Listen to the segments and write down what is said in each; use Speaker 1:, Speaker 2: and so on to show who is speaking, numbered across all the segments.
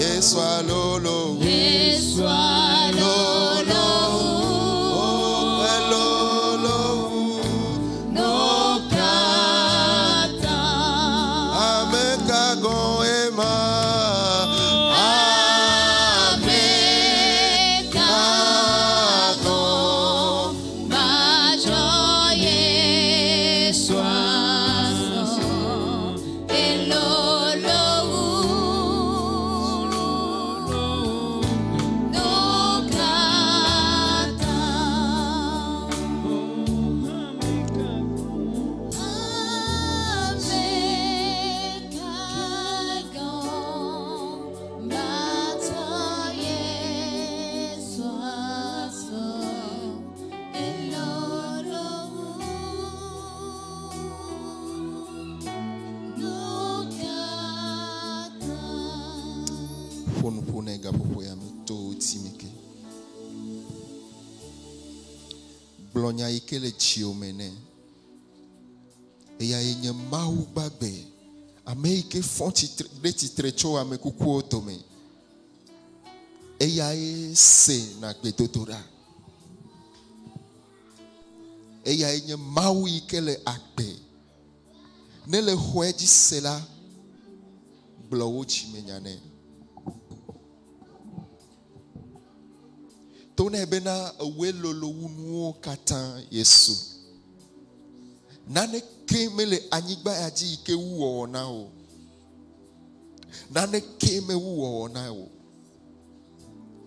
Speaker 1: Yesua lolo wu.
Speaker 2: Yesua lolo wu.
Speaker 1: Oh, elolo wu.
Speaker 2: No katã.
Speaker 1: Ame ka gɔ̃e ma?
Speaker 2: Ame ka gɔ̃ matsɔ Yesu asɔ? Elolo wu. No katã. Ame ka gɔ̃ matsɔ Yesu asɔ? Elolo wu. No katã.
Speaker 1: Ƒo nu ƒo nɛ gaƒoƒo ya me to wò dzime ke. Gblɔ nya yi ke le dziwò me nɛ. Eyae nye Mawu gbagbe, ame yi ke fɔ tsitre ɖe tsitre tso ame kukuwo dome. Eyae se na gbedodoɖa. Eyae nye Mawu yi ke le agbe. Ne le xɔe dzi se la, gblɔ wò dzimenya nɛ. To nɛ bena ewòe lolo wu nuwo katã Yesu. Naneke mele anyigba ya dzi yi ke wu wɔwɔ na wò. Naneke mewu wɔwɔ na wò.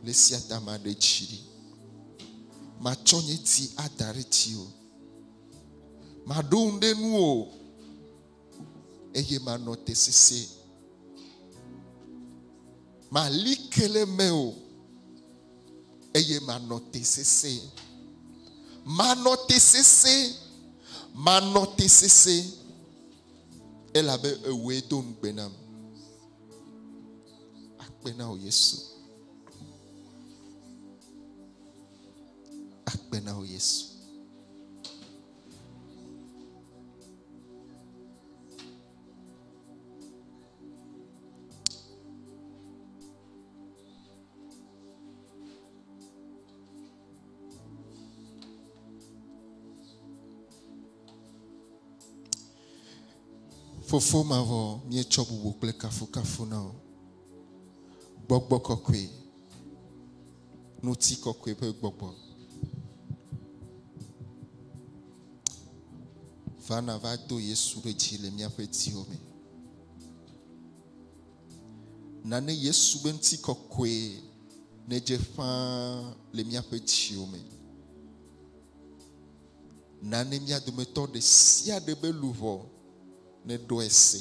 Speaker 1: Le esia ta maɖe dzi ɖi. Matsɔ nye dzi ada ɖe dziwò. Maɖo ŋu ɖe nuwò eye manɔ te sesĩe. Mali ke le mewò eye manɔ te sesĩe. Manɔ te sesĩe. Manɔ te sesĩe. Elabe ewòe do ŋugbe nam. Akpe na wò Yesu. Akpe na wò Yesu. Fofo mavɔ, míetsɔ bubu kple kafukafu na wò. Gbɔgbɔ kɔkɔe, ŋutikɔkɔe ƒe gbɔgbɔ. Va nava do Yesu ɖe dzi le míaƒe dziwo me. Nane Yesu be ŋutikɔkɔe nedze ƒãa le míaƒe dziwo me. Nane mía dometɔ ɖe sia ɖe be luʋɔ neɖoe se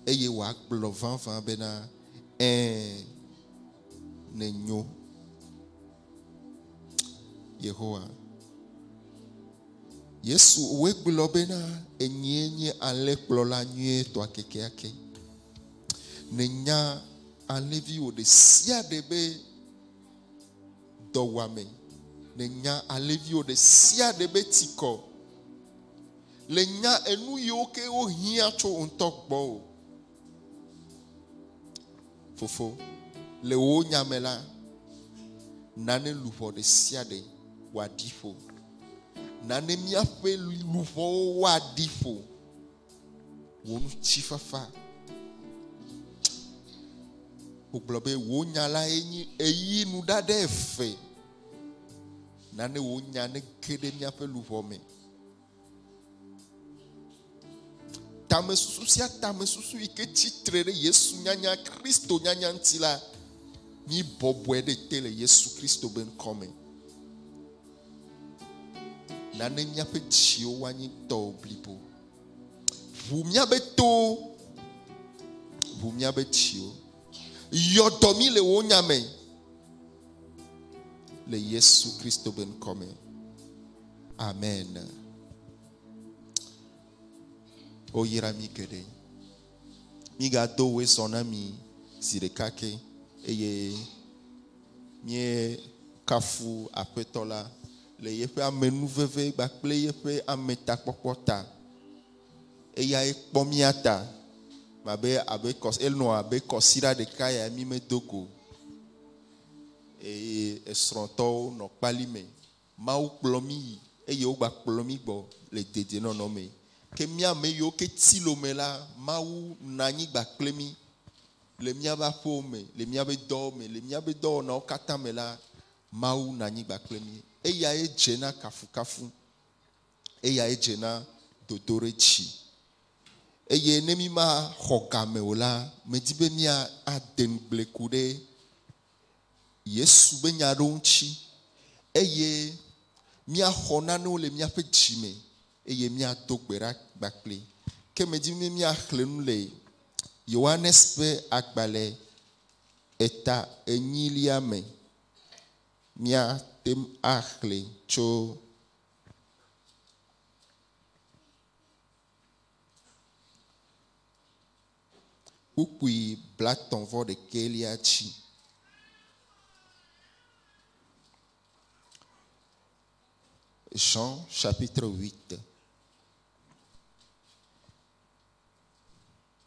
Speaker 1: eye wòagblɔ vavã bena ɛ̃ nenyo. Yehowa. Yesu woe gblɔ bena enyie nye alẽkplɔla nyuietɔa kekeake. Nenya alẽviwò ɖe sia ɖe be dɔwɔame. Nenya alẽviwò ɖe sia ɖe be tsikɔ. Le nya enu yiwo ke wohiã tso ŋutɔ gbɔwò. Fofo, le wò nya me la, nane luʋɔ ɖe sia ɖe wòaɖi ƒo. Nane míaƒe luʋɔwo woaɖi ƒo. Wò ŋutifafa. Wogblɔ be wò nya lae nye eyi nuɖaɖa eve. Nane wò nya nege ɖe míaƒe luʋɔ me. Tamesusu sia tamesusu yi ke tsitre ɖe Yesu nyanya, Kristo nyanya ŋuti la, mi bɔbɔe ɖe te le Yesu Kristo be ŋkɔ me. Nane míaƒe dziwo woanyi tɔwò blibo. Ʋu míabe towo, ʋu míabe dziwo. Yɔ dɔ mí le wò nya me le Yesu Kristo be ŋkɔ me. Amen. Woyra mí geɖe. Mígado woe zɔ na mi zi ɖeka ke eye míekafu Aƒetɔ la le yeƒe amenuveve kpakple yeƒe ametakpɔkpɔ ta. Eyae kpɔ mía ta. Mabe abe kɔs enɔ abe kɔsiɖa ɖeka ya mi medo go. Eye esrɔ̃tɔwo nɔ kpali me. Mawu kplɔ mi yi eye wogba kplɔ mi gbɔ le dedienɔnɔ me. Ke mía ame yiwo ke tsi lome la, Mawu nɔ anyi gba kple mi le míaƒe aƒewo me, le míaƒe dɔwo me, le míaƒe dɔwɔnawo katã me la, Mawu nɔ anyi gba kple mi. Eyae dze na kafukafu. Eyae dze na dodoɖedzi. Eye ne mi ma xɔ game o la, medi be mía ade ŋugble ku ɖe Yesu be nya aɖewo ŋuti eye míaxɔ nanewo le míaƒe dzime eye míado gbe ɖa kpakple. Ke medi be míaxlẽ nu le Yohanes ƒe agbalẽ eta enyilia me. Míate ŋu axlẽ tso kpukpui blatɔ̃ vɔ ɖekɛlia dzi. Jean chapitre 8.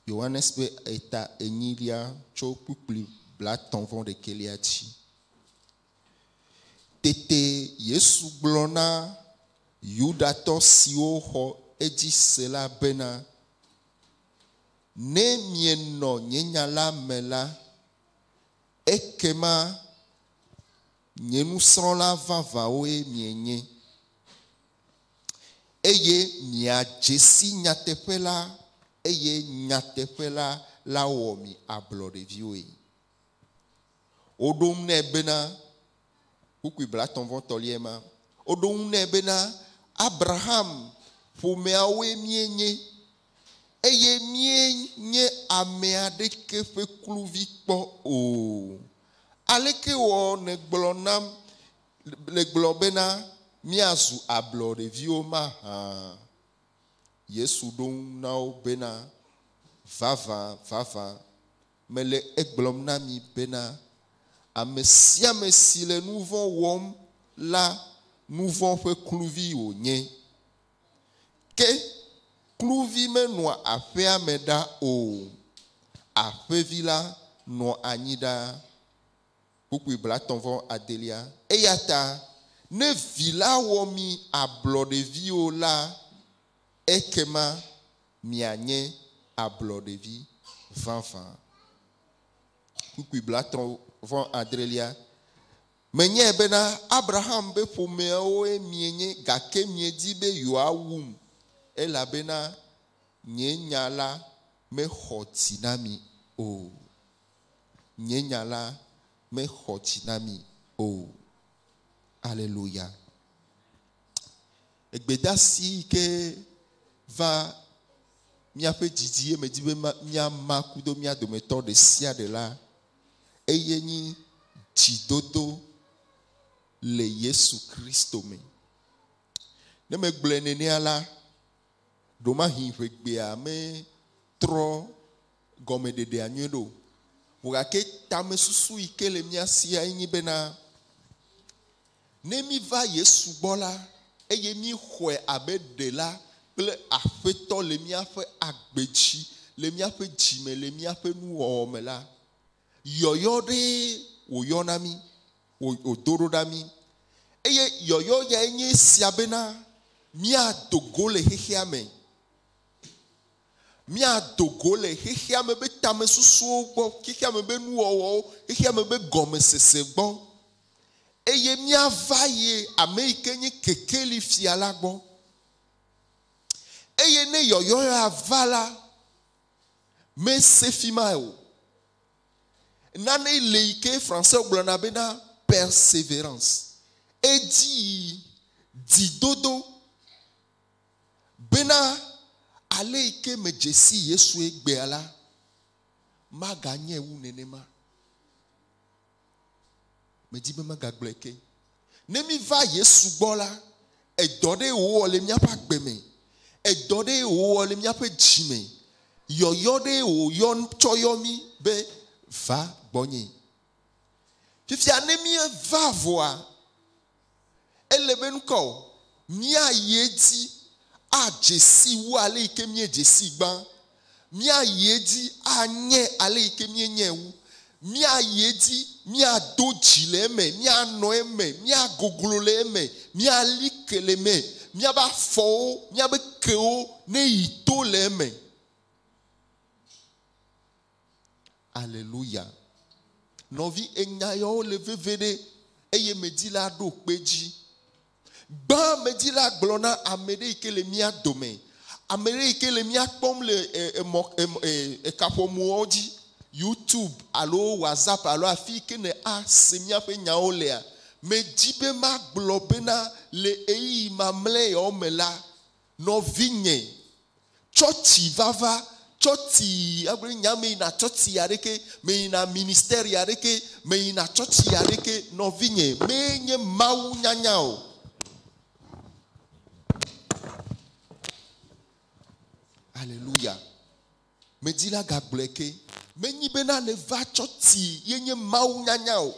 Speaker 1: Yohanes ƒe eta enyilia tso kpukpui blatɔ̃ vɔ ɖekɛlia dzi. Tete Yesu gblɔ na Yudatɔ siwo xɔ edzi se la bena, ne mienɔ nye nya la me la, ekema nye nusrɔ̃la vavãwoe mienye. Eye miadze si nyateƒe la, eye nyateƒe la la wɔ mi ablɔɖeviwoe. Woɖo ŋu nɛ bena, kpukpui blatɔ̃ vɔ tɔlia ma, woɖo ŋu nɛ bena, Abraham ƒomeawoe míenye eye míenye ame aɖeke ƒe kluvi kpɔ o. Aleke wɔ nègblɔ nam le gblɔ bena míazu ablɔɖeviwo mahã? Yesu ɖo ŋu na wo bena, vavã, vavã, mele egblɔm na mi bena, ame sia ame si le nu vɔ̃ wɔm la, nu vɔ̃ ƒe kluvi wònye. Ke kluvi menɔa aƒea me ɖa o. Aƒevi la nɔa anyi ɖaa. Kpukpui blatɔ̃ vɔ adelia. Eya ta ne vi la wɔ mi ablɔɖeviwo la, ekema mianye ablɔɖevi vavã. Kpukpui blatɔ̃ vɔ adrelia. Menyae bena Abraham be ƒomeawoe mienye gake miedi be yewoawum elabena nye nya la mexɔ dzi na mi o. Nye nya la mexɔ dzi na mi o. Alléluia. Egbedasi yi ke va míaƒe didi ye medi be míama kudo mía dometɔ ɖe sia ɖe la, eye nyi dzidodo le Yesu Kristo me. Ne megblɔe nenea la, ɖomahi ʋegbea metrɔ gɔmeɖeɖea nyuie ɖo. Vɔ gake tamesusu yi ke le mía sia ye nyi bena, ne mi va Yesu gbɔ la, eye mi xɔe abe ɖela kple aƒetɔ le míaƒe agbe dzi, le míaƒe dzime, le míaƒe nuwɔwɔ me la, yɔyɔ ɖee wòyɔna mí, wòdo ɖo ɖa mí. Eye yɔyɔ yae nye esia bena míado go le xexea me. Míado go le xexea me be tamesusuwo gbɔ, xexea me be nuwɔwɔwo, xexea me be gɔmesese gbɔ. Eye míava yi ame yi ke nye kekeli fia la gbɔ. Eye ne yɔyɔ ya va la, mese fi ma o. Nane le yi ke français gblɔna bena persévérance. Edzi yi dzidodo bena ale yi ke medze si Yesu egbea la, maganye wu nenema. Medi be magagblɔe ke. Ne mi va Yesu gbɔ la, edɔ ɖe wòwɔ le míaƒe agbe me, edɔ ɖe wòwɔ le míaƒe dzi me, yɔyɔ ɖe wòyɔ tsɔ yɔ mí be va gbɔnye. Fifia ne míeva vɔa, ele be nukɔ o, míayi edzi adze si wu ale yi ke míedze si gbã. Míayi edzi anye ale yi ke míenye wu. Míayi edzi míado dzi le eme, míanɔ eme, míagoglo le eme, míali ke le eme, míabe afɔwo, míabe kewo ne yi to le eme. Alléluia. Nɔvi enya yawo le veve ɖe eye medi la ɖo kpe dzi. Gbã medi la gblɔ na ame ɖe yi ke le mía dome, ame ɖe yi ke le mía kpɔm le emɔ ekaƒomuwo dzi, YouTube alo WhatsApp alo afi yi ke ne ase míaƒe nyawo lea, medi be magblɔ bena le ɣeyiɣi mamlɛ yawo me la, nɔvinye, tsɔtsi vava, tsɔtsi agblɔ nya me yina tsɔtsi aɖeke, me yina ministère aɖeke, me yina tsɔtsi aɖeke, nɔvinye, menye Mawu nyanya o. Alléluia. Medi la gagblɔe ke. Menyi bena le va tsɔtsi ye nye Mawu nyanya o.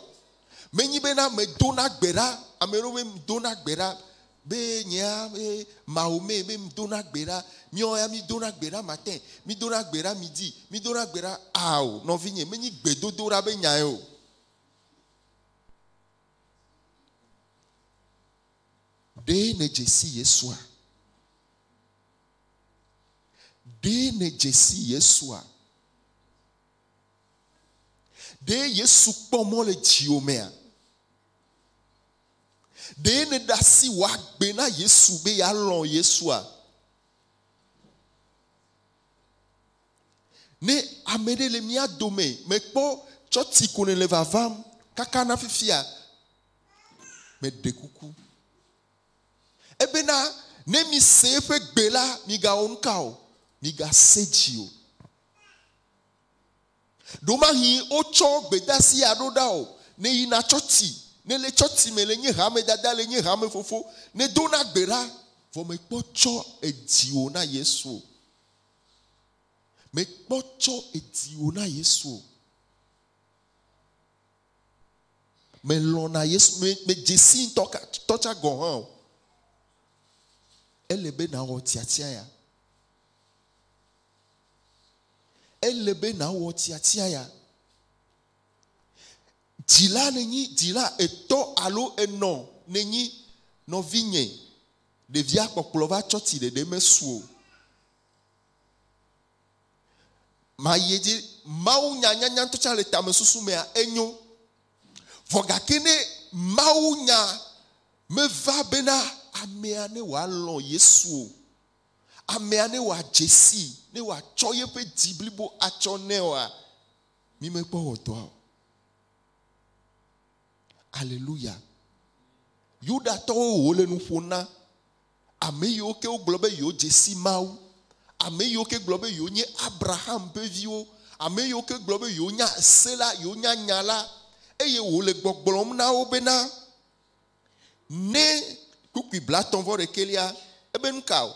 Speaker 1: Menyi bena medona gbe ɖa, ame ɖewo be medona gbe ɖa, be nyea be Mahome be medona gbe ɖa, míawo ya mídona gbe ɖa matin, mídona gbe ɖa midi, mídona gbe ɖa ao, nɔvinye, menyi gbedodoɖa be nyae o. Ɖe ne dze si Yesua? Ɖe ne dze si Yesua? Ɖe Yesu kpɔ mɔ le dziwò mea? Ɖe ne ɖe asi wòagbe na Yesu be yealɔ̃ Yesua? Ne ame ɖe le mía dome mekpɔ tsɔtsi ko ne le vavam kaka na fifia, meɖe kuku. Ebena ne mi se eƒe gbe la, migawɔ nu ka o, migase dzi o. Ɖomahi wotsɔ gbedasi ya ɖo ɖa o, ne yina tsɔtsi, ne le tsɔtsi me le nye hame dada, le nye hame fofo, ne dona gbe ɖa, vɔ mekpɔ tsɔ edziwò na Yesu o. Mekpɔ tsɔ edziwò na Yesu o. Melɔ̃na Yesu, medze si ŋutɔ tɔtsa gɔ̃ hã o. Ele be nawɔ tiatia ya. Ele be nawɔ tiatia ya. Dzila nenyi, dzila etɔ alo enɔ nenyi nɔvinye, ɖevia kpɔkplɔ va tsɔtsi ɖeɖe mesu o. Mayi edzi, Mawu nya nyanya ŋutɔ tsa le tamesusu mea, enyo. Vɔ gake ne Mawu nya meva bena amea ne wòalɔ̃ Yesu o, amea ne wòadze si, ne wòatsɔ yeƒe dzi blibo atsɔ nɛ oa, mi mekpɔ wɔ dɔa o. Alléluia. Yudatɔwo wole nu ƒom na ame yiwo ke wogblɔ be yewo dze si Mawu, ame yiwo ke gblɔ be yewo nye Abraham ƒe viwo, ame yiwo ke gblɔ be yewo nya se la, yewo nya nya la, eye wòle gbɔgblɔm na wo bena ne kpukpui blatɔ̃ vɔ ɖekelia, ebe nu ka o?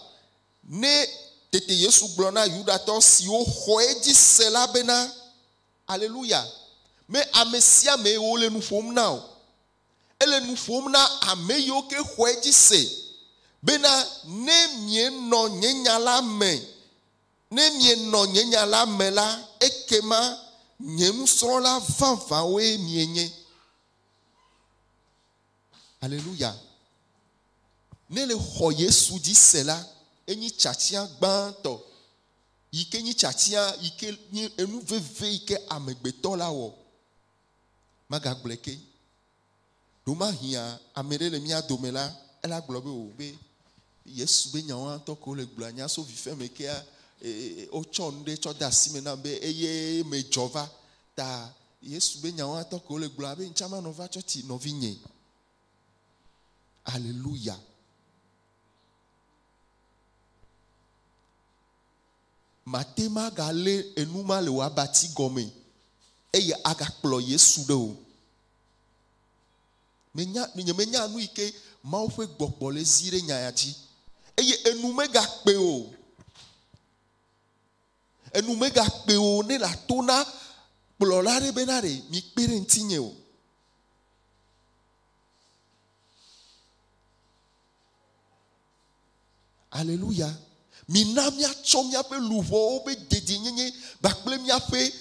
Speaker 1: Ne tete Yesu gblɔ na Yudatɔ siwo xɔ edzi se la bena, Alléluia, me ame sia ame wole nu ƒom na o. Ele nu ƒom na ame yiwo ke xɔ edzi se bena ne mienɔ nye nya la me, ne mienɔ nye nya la me la, ekema nye nusrɔ̃la vavãwoe mienye. Alléluia. Ne le xɔ Yesu dzi se la, enyi tiatia gbãtɔ yi ke nyi tiatia yi ke nye enu veve yi ke amegbetɔ la wɔ. Magagblɔe ke. Ɖomahia ame ɖe le mía dome la, ela gblɔ be o be Yesu be nyawo ŋutɔ ko le gblɔa nya so vife me kea, wotsɔ nu ɖe tsɔ de asi me nam be eye medzɔ va. Ta Yesu be nyawo ŋutɔ ko le gblɔa be ŋtsa manɔ va tsɔtsi nɔvinye. Alléluia. Mate magalé enu ma le wò abati gɔme eye agakplɔ Yesu ɖe o. Menya, nye menya nu yi ke Mawu ƒe gbɔgbɔ le zi ɖe nya ya dzi. Eye enu megakpe o. Enu megakpe o ne le ato na kplɔla ɖe bena ɖe mikpe ɖe ŋutinye o. Alléluia. Mina míatsɔ míaƒe luʋɔwo be dedienyenye kpakple míaƒe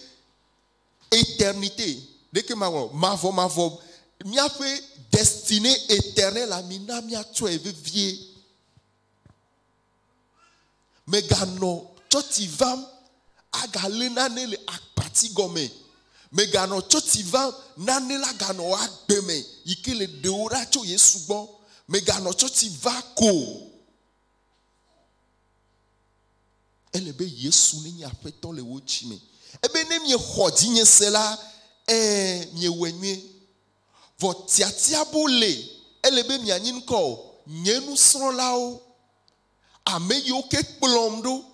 Speaker 1: éternité. Ɖeke ma wɔ mavɔmavɔ míaƒe destinée éternelle la mina míatsɔe vevie. Meganɔ tsɔtsi vam agalé nane le akpati gɔme. Meganɔ tsɔtsi vam nane la ganɔ wò agbe me yi ke le ɖewo ɖa tso Yesu gbɔ. Meganɔ tsɔtsi va ko. Ele be Yesu nenye aƒetɔ le wò dzi me. Ebe ne miexɔ dzinye se la, ɛɛ miewɔe nyuie. Vɔ tiatia bo le ele be mianyi ŋkɔ o. Nye nusrɔ̃lawo, ame yiwo ke kplɔm ɖo,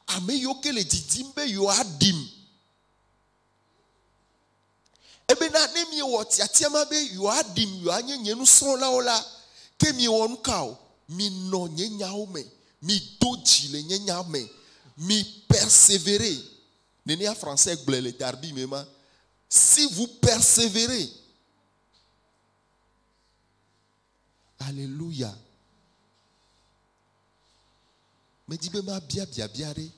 Speaker 1: ame yiwo ke le didim be yewoaɖim. Ebena ne miewɔ tiatia ma be yewoaɖim, yewoanye nye nusrɔ̃lawo la, ke miewɔ nu ka o? Minɔ nye nyawo me, mido dzi le nye nya me, mi persévérer. Nenea français gblɔe le Darby me ma. Si vous persévérez. Alléluia. Medi be mabia biabia ɖe.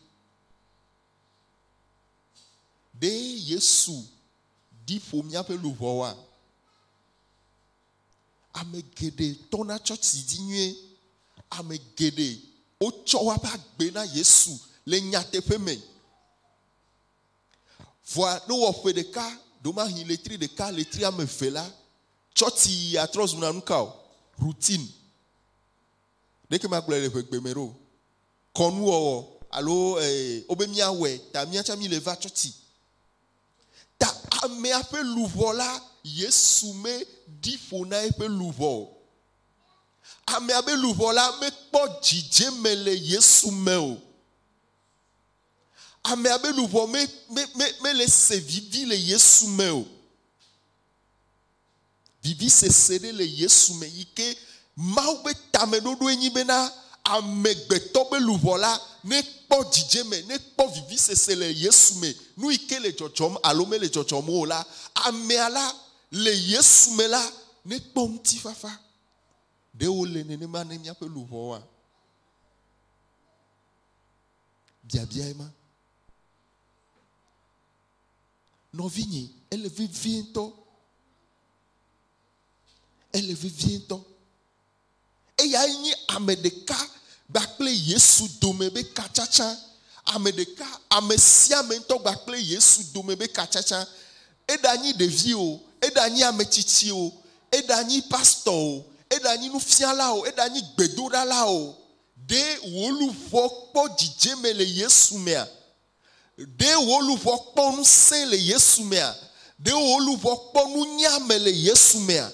Speaker 1: Ɖe Yesu ɖi ƒo míaƒe luʋɔwoa? Ame geɖe tɔna tsɔtsi dzi nyuie. Ame geɖe wotsɔ woƒe agbe na Yesu le nyateƒe me. Vɔa ne wɔ ƒe ɖeka, ɖomahi letri ɖeka, letri ame eve la, tsɔtsi yi atrɔ zuna nu ka o? Routine. Ɖeke magblɔe le ʋegbe me ɖo. Kɔnuwɔwɔ alo wobe míawɔe ta míatsa mi le va tsɔtsi. Ta amea ƒe luʋɔ la, Yesu me ɖi ƒo na eƒe luʋɔ o. Amea ƒe luʋɔ la mekpɔ dzidzeme le Yesu me o. Amea ƒe luʋɔ me, me, me, mele se vivi le Yesu me o. Vivi sese ɖe le Yesu me yi ke Mawu be tameɖoɖoe nyi bena amegbetɔ be luʋɔ la nekpɔ dzidzeme, nekpɔ vivi sese le Yesu me. Nu yi ke le dzɔdzɔm alo mele dzɔdzɔm o la, amea la le Yesu me la nekpɔ ŋutifafa. Ɖe wole nenema ne míaƒe luʋɔwoa? Biabiae ma. Nɔvinye, ele vevie ŋutɔ. Ele vevie ŋutɔ. Eyae nye ame ɖeka kpakple Yesu dome be katsatsa. Ame ɖeka, ame sia ame ŋutɔ kpakple Yesu dome be katsatsa. Eɖanyi ɖevi o, eɖanyi ame tsitsi o, eɖanyi pastor o, eɖanyi nufiala o, eɖanyi gbedoɖala o. Ɖe wò luʋɔ kpɔ dzidzeme le Yesu mea? Ɖe wò luʋɔ kpɔ ŋusẽ le Yesu mea? Ɖe wò luʋɔ kpɔ nunya me le Yesu mea?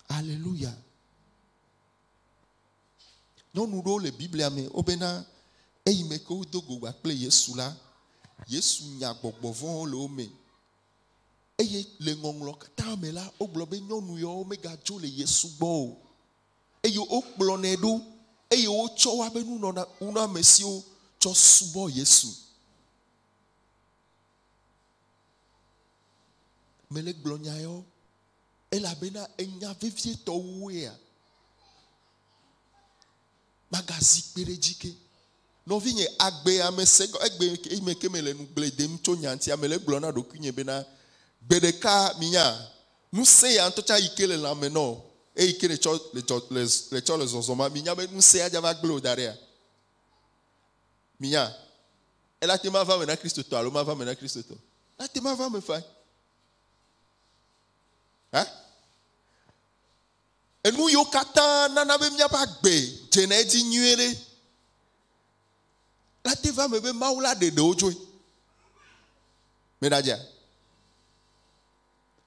Speaker 1: Alléluia. Nyɔnu ɖewo le Biblia me wobena eyi me ke wodo go kpakple Yesu la, Yesu nya gbɔgbɔ vɔ̃wo le wo me. Eye le ŋɔŋlɔ katã me la, wogblɔ be nyɔnu yawo megadzo le Yesu gbɔ o. Eye wokplɔnɛ ɖo eye wotsɔ woaƒe nunɔamesiwo tsɔ subɔ Yesu. Mele gblɔ nya yawo elabena enya vevietɔ woea. Magazi kpe ɖe dzi ke. Nɔvinye agbe ame se egbe ime ke mele nugble dem tso nya ŋuti ame le gblɔ na ɖokuinye bena gbe ɖeka minya ŋusẽ ya ŋutɔ tsa yi ke le lãme nɔ eyi ke le tsɔ le tsɔ le le tsɔ le zɔzɔm ma minya be ŋusẽ ya dza va gblẽ o da ɖea. Minya ela te ma va me na Kristotɔ alo ma va me na Kristotɔ. La te ma va me fa. Ha? Enu yiwo katã nana be míaƒe agbe dzena edzi nyuie ɖe. La te va me be Mawu la ɖe ɖewo tsoe. Meɖadzea?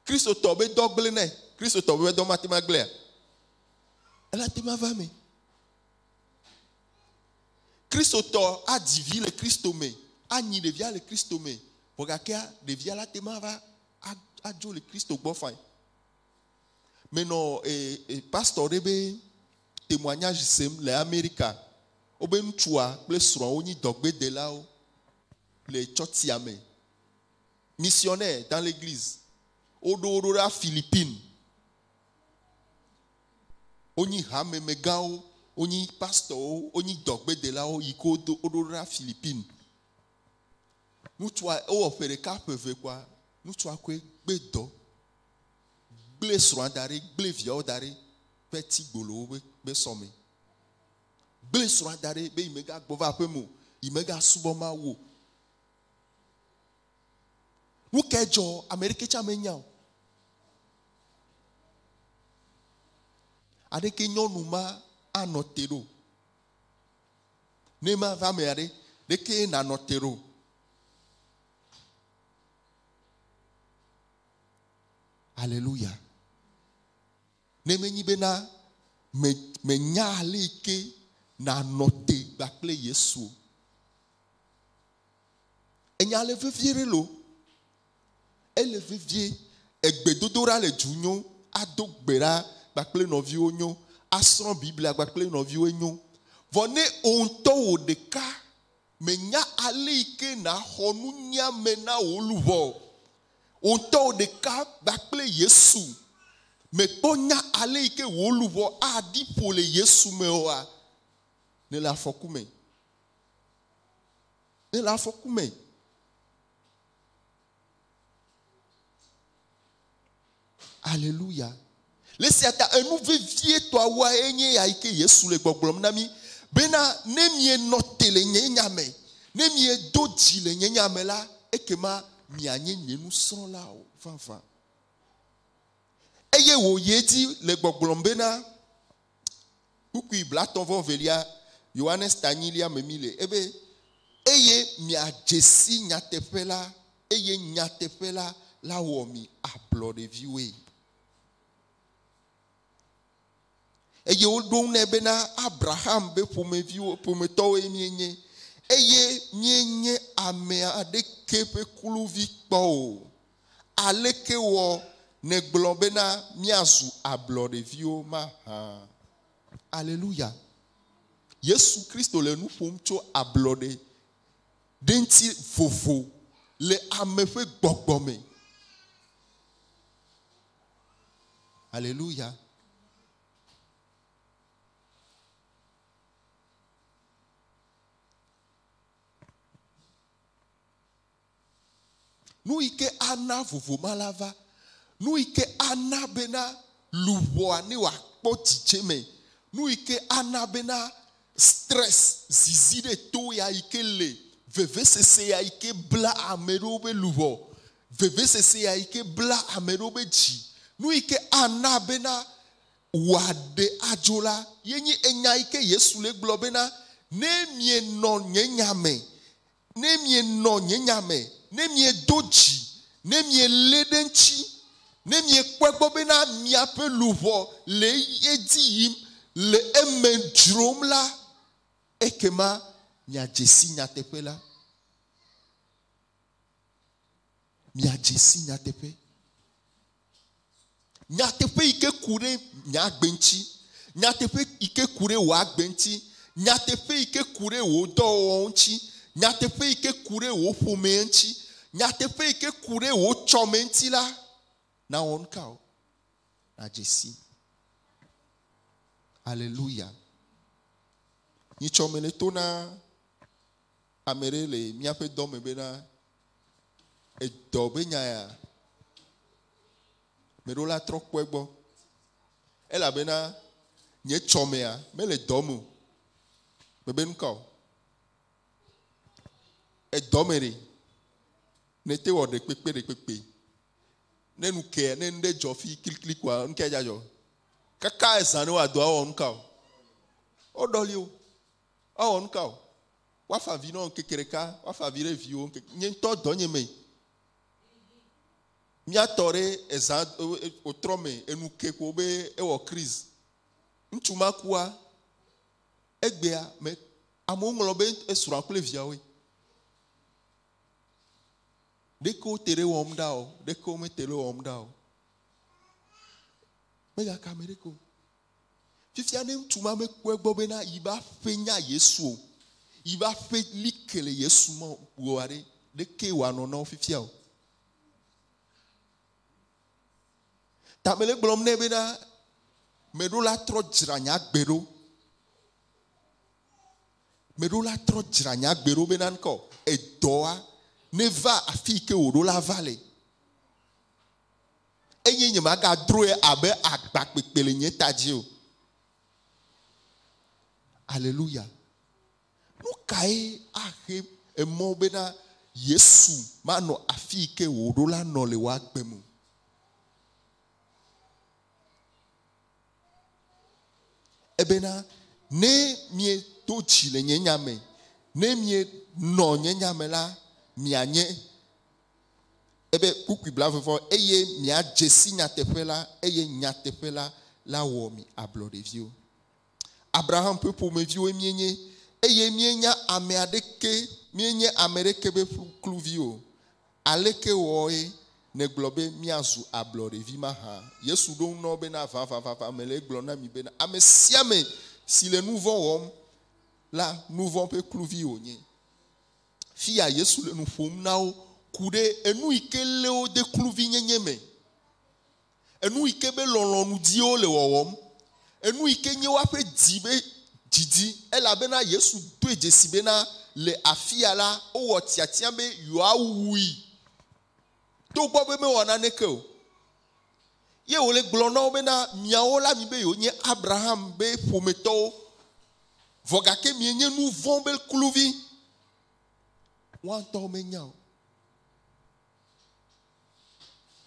Speaker 1: Kristotɔ be dɔ gblẽ nɛ. Kristotɔ be dɔ mate ma gblẽa? Ela te ma va me. Kristotɔ adzi vi le Kristo me, anyi ɖevia le Kristo me, vɔ gakea ɖevia la te ma va adzo le Kristo gbɔ fain. Menɔ pastor ɖe be témoignage sem le Amerika. Wobe ŋutsua kple srɔ̃a wonyi dɔgbedelawo le tsɔtsia me. Missionnaire dans l'église. Woɖo wo ɖo ɖa Philippines. Wonyi hamemegãwo, wonyi pastɔwo, wonyi dɔgbedelawo yi ke wodo woɖo ɖa Philippines. Ŋutsua ewɔ ƒe ɖeka ƒe eve kɔa, ŋutsua koe gbe dɔ, gblẽ srɔ̃a da ɖi, gblẽ viawo da ɖi ƒe ti gbolowo be be sɔme. Gblẽ srɔ̃a da ɖi be yi megagbɔ va aƒeme o, yi megasubɔ Mawu o. Nu kae dzɔ? Ame ɖeke tsã menya o. Aɖeke nyɔnu ma anɔ te ɖo? Ne ma va ame aɖe, ɖeke nanɔ te ɖo? Alléluia. Ne menyi bena me menya ale yi ke nanɔ te kpakple Yesu o. Enya le vevie ɖe lo. Ele vevie. Egbedodoɖa le du nyo, ado gbe ɖa kpakple nɔviwo nyo, asrɔ̃ Biblia kpakple nɔviwo nyo. Vɔ ne wò ŋutɔ wò ɖeka menya ale yi ke naxɔ nunyame na wò luʋɔ, wò ŋutɔ wò ɖeka kpakple Yesu mekpɔ nya ale yi ke wò luʋɔ aɖi ƒo le Yesu me oa, ne le afɔku me. Ne le afɔku me. Alléluia. Le sia ta enu vevie tɔawoa enye ya yi ke Yesu le gbɔgblɔm na mi bena ne mienɔ te le nye nya me, ne miedo dzi le nye nya me la, ekema mianye nye nusrɔ̃lawo vavã. Eye wòyi edzi le gbɔgblɔm bena kpukpui blatɔ̃ vɔ velia Yohanes ta enyilia me mi le ebe eye miadze si nyateƒe la eye nyateƒe la la wɔ mi ablɔɖeviwoe. Eye woɖo ŋu nɛ bena Abraham be ƒomeviwo ƒometɔwoe míenye eye míenye ame aɖeke ƒe kluvi kpɔ o. Aleke wɔ nègblɔ bena míazu ablɔɖeviwo mahã? Alléluia. Yesu Kristo le nu ƒom tso ablɔɖe ɖe ŋuti vovo le ame ƒe gbɔgbɔ me. Alléluia. Nu yi ke ana vovo ma la va. Nu yi ke ana bena luʋɔa ne wòakpɔ dzidzeme. Nu yi ke ana bena stress zizi ɖe to ya yi ke le vevesese ya yi ke bla ame ɖewo be luʋɔ, vevesese ya yi ke bla ame ɖewo be dzi. Nu yi ke ana bena wòaɖe adzo la, ye nye enya yi ke Yesu le gblɔ bena ne mienɔ nye nya me, ne mienɔ nye nya me, ne miedo dzi, ne mielé ɖe ŋuti, ne miekpɔe gbɔ bena miaƒe luʋɔ le edzi yim le eme dzrom la, ekema miadze si nyateƒe la. Miadze si nyateƒe. Nyateƒe yi ke ku ɖe nye agbe ŋuti, nyateƒe yi ke ku ɖe wò agbe ŋuti, nyateƒe yi ke ku ɖe wò dɔwɔwɔ ŋuti, nyateƒe yi ke ku ɖe wò ƒome ŋuti, nyateƒe yi ke ku ɖe wò tsɔme ŋuti la, nawɔ nu ka o? Nadze si. Alléluia. Nyitsɔ me le to na ame ɖe le míaƒe dɔ me bena edɔ be nya ya meɖo la trɔ kpɔe gbɔ elabena nye tsɔmea mele dɔ me o. Mebe nu ka o? Edɔ me ɖe ne te wɔ ɖe kpekpe ɖe kpekpe ne nu ke ne nu ɖe dzɔ fi klikli koa nu ke dza dzɔ kaka ezã ne woado awɔ nu ka o? Woɖɔli o. Awɔ nu ka o? Woafa avi na wo ŋkeke ɖeka, woafa avi ɖe viwo ŋkeke. Nye ŋutɔ dɔ nye me. Míatɔ ɖe ezã wòtrɔ me enu ke ko be ewɔ crise. Ŋutsu ma kua egbea me amewo ŋlɔ be esrɔ̃a kple viawoe. Ɖeke wote ɖe wɔm ɖa o, ɖeke womete ɖe wɔm ɖa o. Megaka ame ɖeke o. Fifia ne ŋutsu ma mekpɔe gbɔ bena yi ba ƒe nya Yesu o, yi ba ƒe like le Yesu me oa ɖe, ɖeke wòanɔ na wo fifia o. Ta mele gblɔm nɛ bena Meɖo la trɔ dzra nye agbe ɖo. Meɖo la trɔ dzra nye agbe ɖo bena ŋkɔ edɔa neva afi yi ke wòɖo la va le. Eye nye magadroe abe agba kpekpe le nye ta dzi o. Alléluia. Nu kae ahe emɔ bena Yesu manɔ afi yi ke wòɖo la nɔ le wò agbe me? Ebena ne miedo dzi le nye nya me, ne mienɔ nye nya me la, mianye ebe kpukpui blaeve eye miadze si nyateƒe la eye nyateƒe la la wɔ mi ablɔɖeviwo. Abraham ƒe ƒomeviwoe míenye eye míenya ame aɖeke míenye ame ɖeke be kluvi o. Aleke wɔe negblɔ be míazu ablɔɖevi mahã? Yesu ɖo ŋu na wo bena vavavava mele egblɔ na mi bena ame sia ame si le nu vɔ̃ wɔm la nu vɔ̃ ƒe kluvi wònye. Fia Yesu le nu ƒom na wo ku ɖe enu yi ke lé wo de kluvinyenye me. Enu yi ke be lɔlɔ̃nu di wole wɔwɔm. Enu yi ke nye woaƒe dzi be dzidzi elabena Yesu doe dzesi bena le afia la wowɔ tiatia be yewoawui. Togbɔ be mewɔ naneke o. Ye wòle gblɔ na wo bena miawo la mi be yewonye Abraham be ƒometɔwo. Vɔ gake mienye nu vɔ̃ be kluvi. Woa ŋutɔwo menya o.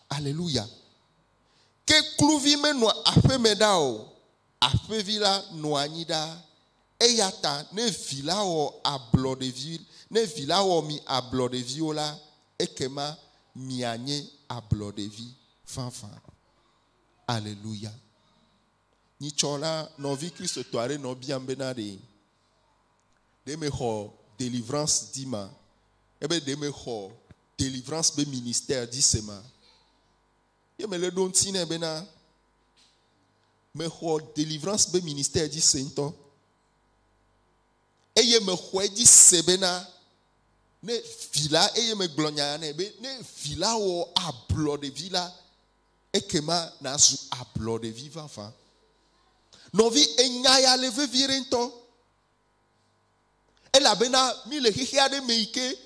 Speaker 1: Alléluia. Ke kluvi menɔa aƒeme ɖa o. Aƒevi la nɔa anyi ɖaa. Eya ta ne vi la wɔ ablɔɖevi, ne vi la wɔ mi ablɔɖeviwo la, ekema mianye ablɔɖevi vavã. Alléluia. Nyitsɔ la nɔvi kristotɔ aɖe nɔ biam bena ɖe ɖe mexɔ délivrance di ma ebe ɖe mexɔ délivrance be ministère di se ma. Ye mele ɖo ŋuti nɛ bena mexɔ délivrance be ministère dzi se ŋutɔ. Eye mexɔe dzi se bena ne vi la eye megblɔ nya nɛ be ne vi la wɔ ablɔɖevi la ekema nazu ablɔɖevi vavã. Nɔvi enya ya le vevie ɖe ŋutɔ. Elabena mi le xexe aɖe me yi ke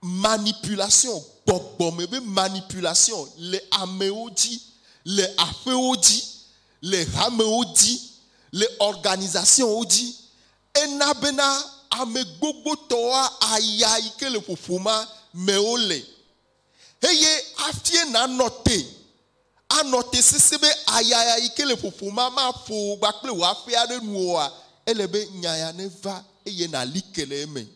Speaker 1: manipulation gbɔgbɔme be manipulation le amewo dzi, le aƒewo dzi, le hamewo dzi, le organisationwo dzi. Ena bena ame gbogbotɔwoa aya yi ke le ƒoƒoma me wole. Eye afie nanɔ te, anɔ te sese be aya yi ke le ƒoƒoma maƒo wò gba kple wò aƒe aɖe nu oa, ele be nya ya neva eye nali ke le eme.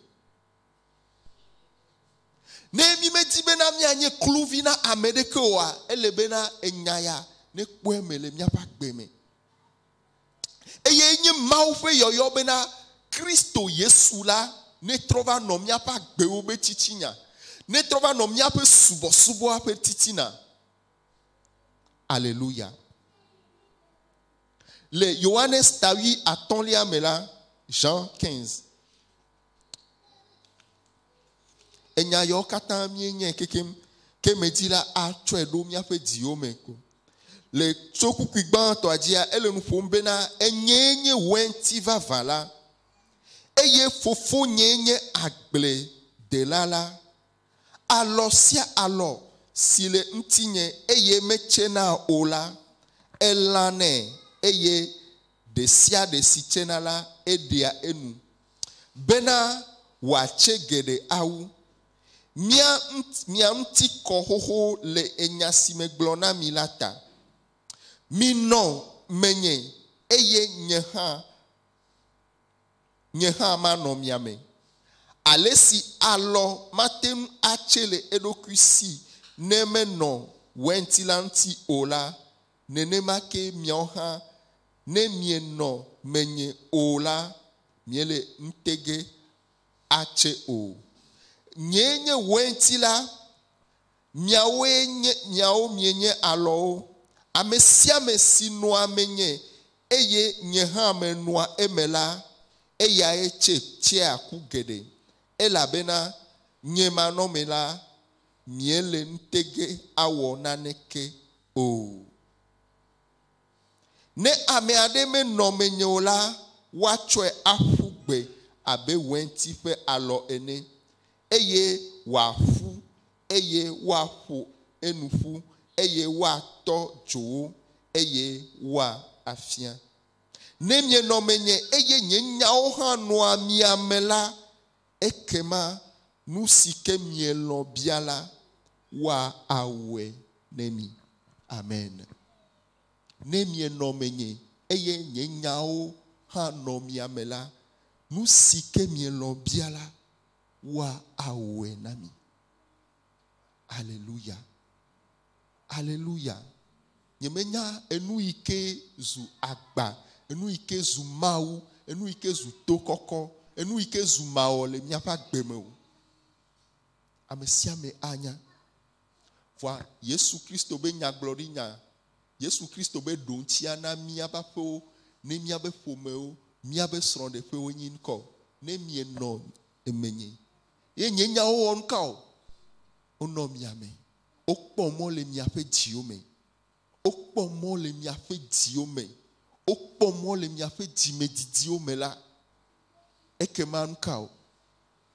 Speaker 1: Ne mi medzi bena míanye kluvi na ame ɖeke oa, ele bena enya ya nekpɔe me le míaƒe agbe me. Eye nye Mawu ƒe yɔyɔ bena Kristo Yesu la netrɔ va nɔ míaƒe agbewo be titina, netrɔ va nɔ míaƒe subɔsubɔa ƒe titina. Alléluia. Le Yohanes ta 8 me la, Jean 15. Enya yawo katã míenyae kekem ke medzi la atsɔe ɖo míaƒe dziwo me ko. Le tso kpukpui gbãtɔa dzia, ele nu ƒom bena enyee nye wɛnti vavã la eye fofonyee nye agbledela la. Alɔ sia alɔ si le ŋutinye eye metsena o la, elãnɛ eye ɖe sia ɖe si tsena la, eɖea enu bena wòatse geɖe awu. Mia ŋuti kɔ xoxo le enya si megblɔ na mi la ta. Minɔ menye eye nye hã manɔ mia me. Ale si alɔ mate ŋu atse le eɖokui si ne menɔ wɛnti la ŋuti o la, nenema ke miawo hã ne mienɔ menye o la, miele ŋutege atse o. Nyee nye wɛnti la, miawoe nye miawo mienye alɔwo. Ame sia ame si nɔa menye eye nye hã menɔa eme la, eyae tse tsea ku geɖe. Elabena nye manɔme la, miele ŋutege awɔ naneke o. Ne ame aɖe menɔ menye o la, woatsɔe aƒu gbe abe wɛnti ƒe alɔ ene eye wòaƒu eye woaƒo enu ƒu eye woatɔ dzo wo eye woafia. Ne mienɔ menye eye nye nyawo hã nɔa mia me la, ekema nu si ke mielɔ̃ bia la, woawɔe ne mi. Amen. Ne mienɔ menye eye nye nyawo hã nɔ mia me la, nu si ke mielɔ̃ bia la, woawɔe na mi. Alléluia. Alléluia. Nyemenya enu yi ke zu agba, enu yi ke zu Mawu, enu yi ke zu to kɔkɔ, enu yi ke zu mawɔ le míaƒe agbe me o. Ame sia ame anya. Vɔa Yesu Kristo be nyagblɔɖinya, Yesu Kristo be ɖoŋtsia na míaƒe aƒewo, ne míaƒe ƒomewo, míaƒe srɔ̃ɖeƒewo nyi ŋkɔ. Ne mienɔ emenye. Ye nye nyawo wɔ nuka o? Wonɔ mia me. Wokpɔ mɔ le miaƒe dziwo me. Wokpɔ mɔ le miaƒe dziwo me. Wokpɔ mɔ le miaƒe dzimedidiwo me la, ekema nuka o?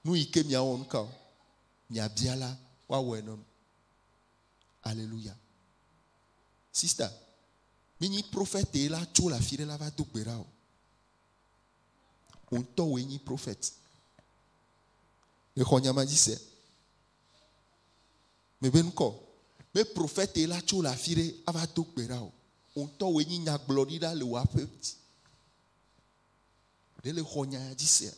Speaker 1: Nu yi ke miawɔ nuka o? Miabia la, woawɔe na mi. Alléluia. Sister, menyi prophète la tso le afi ɖe la va do gbe ɖa o. Wò ŋutɔ wòe nyi prophète. Exɔ nya ma dzi se. Mebe ŋkɔ. Be prophète la tso le afi ɖe ava do gbe ɖa o. Wò ŋutɔ wòe nyi nyagblɔɖila le wò aƒe dzi. Ɖe le xɔ nya ya dzi sea?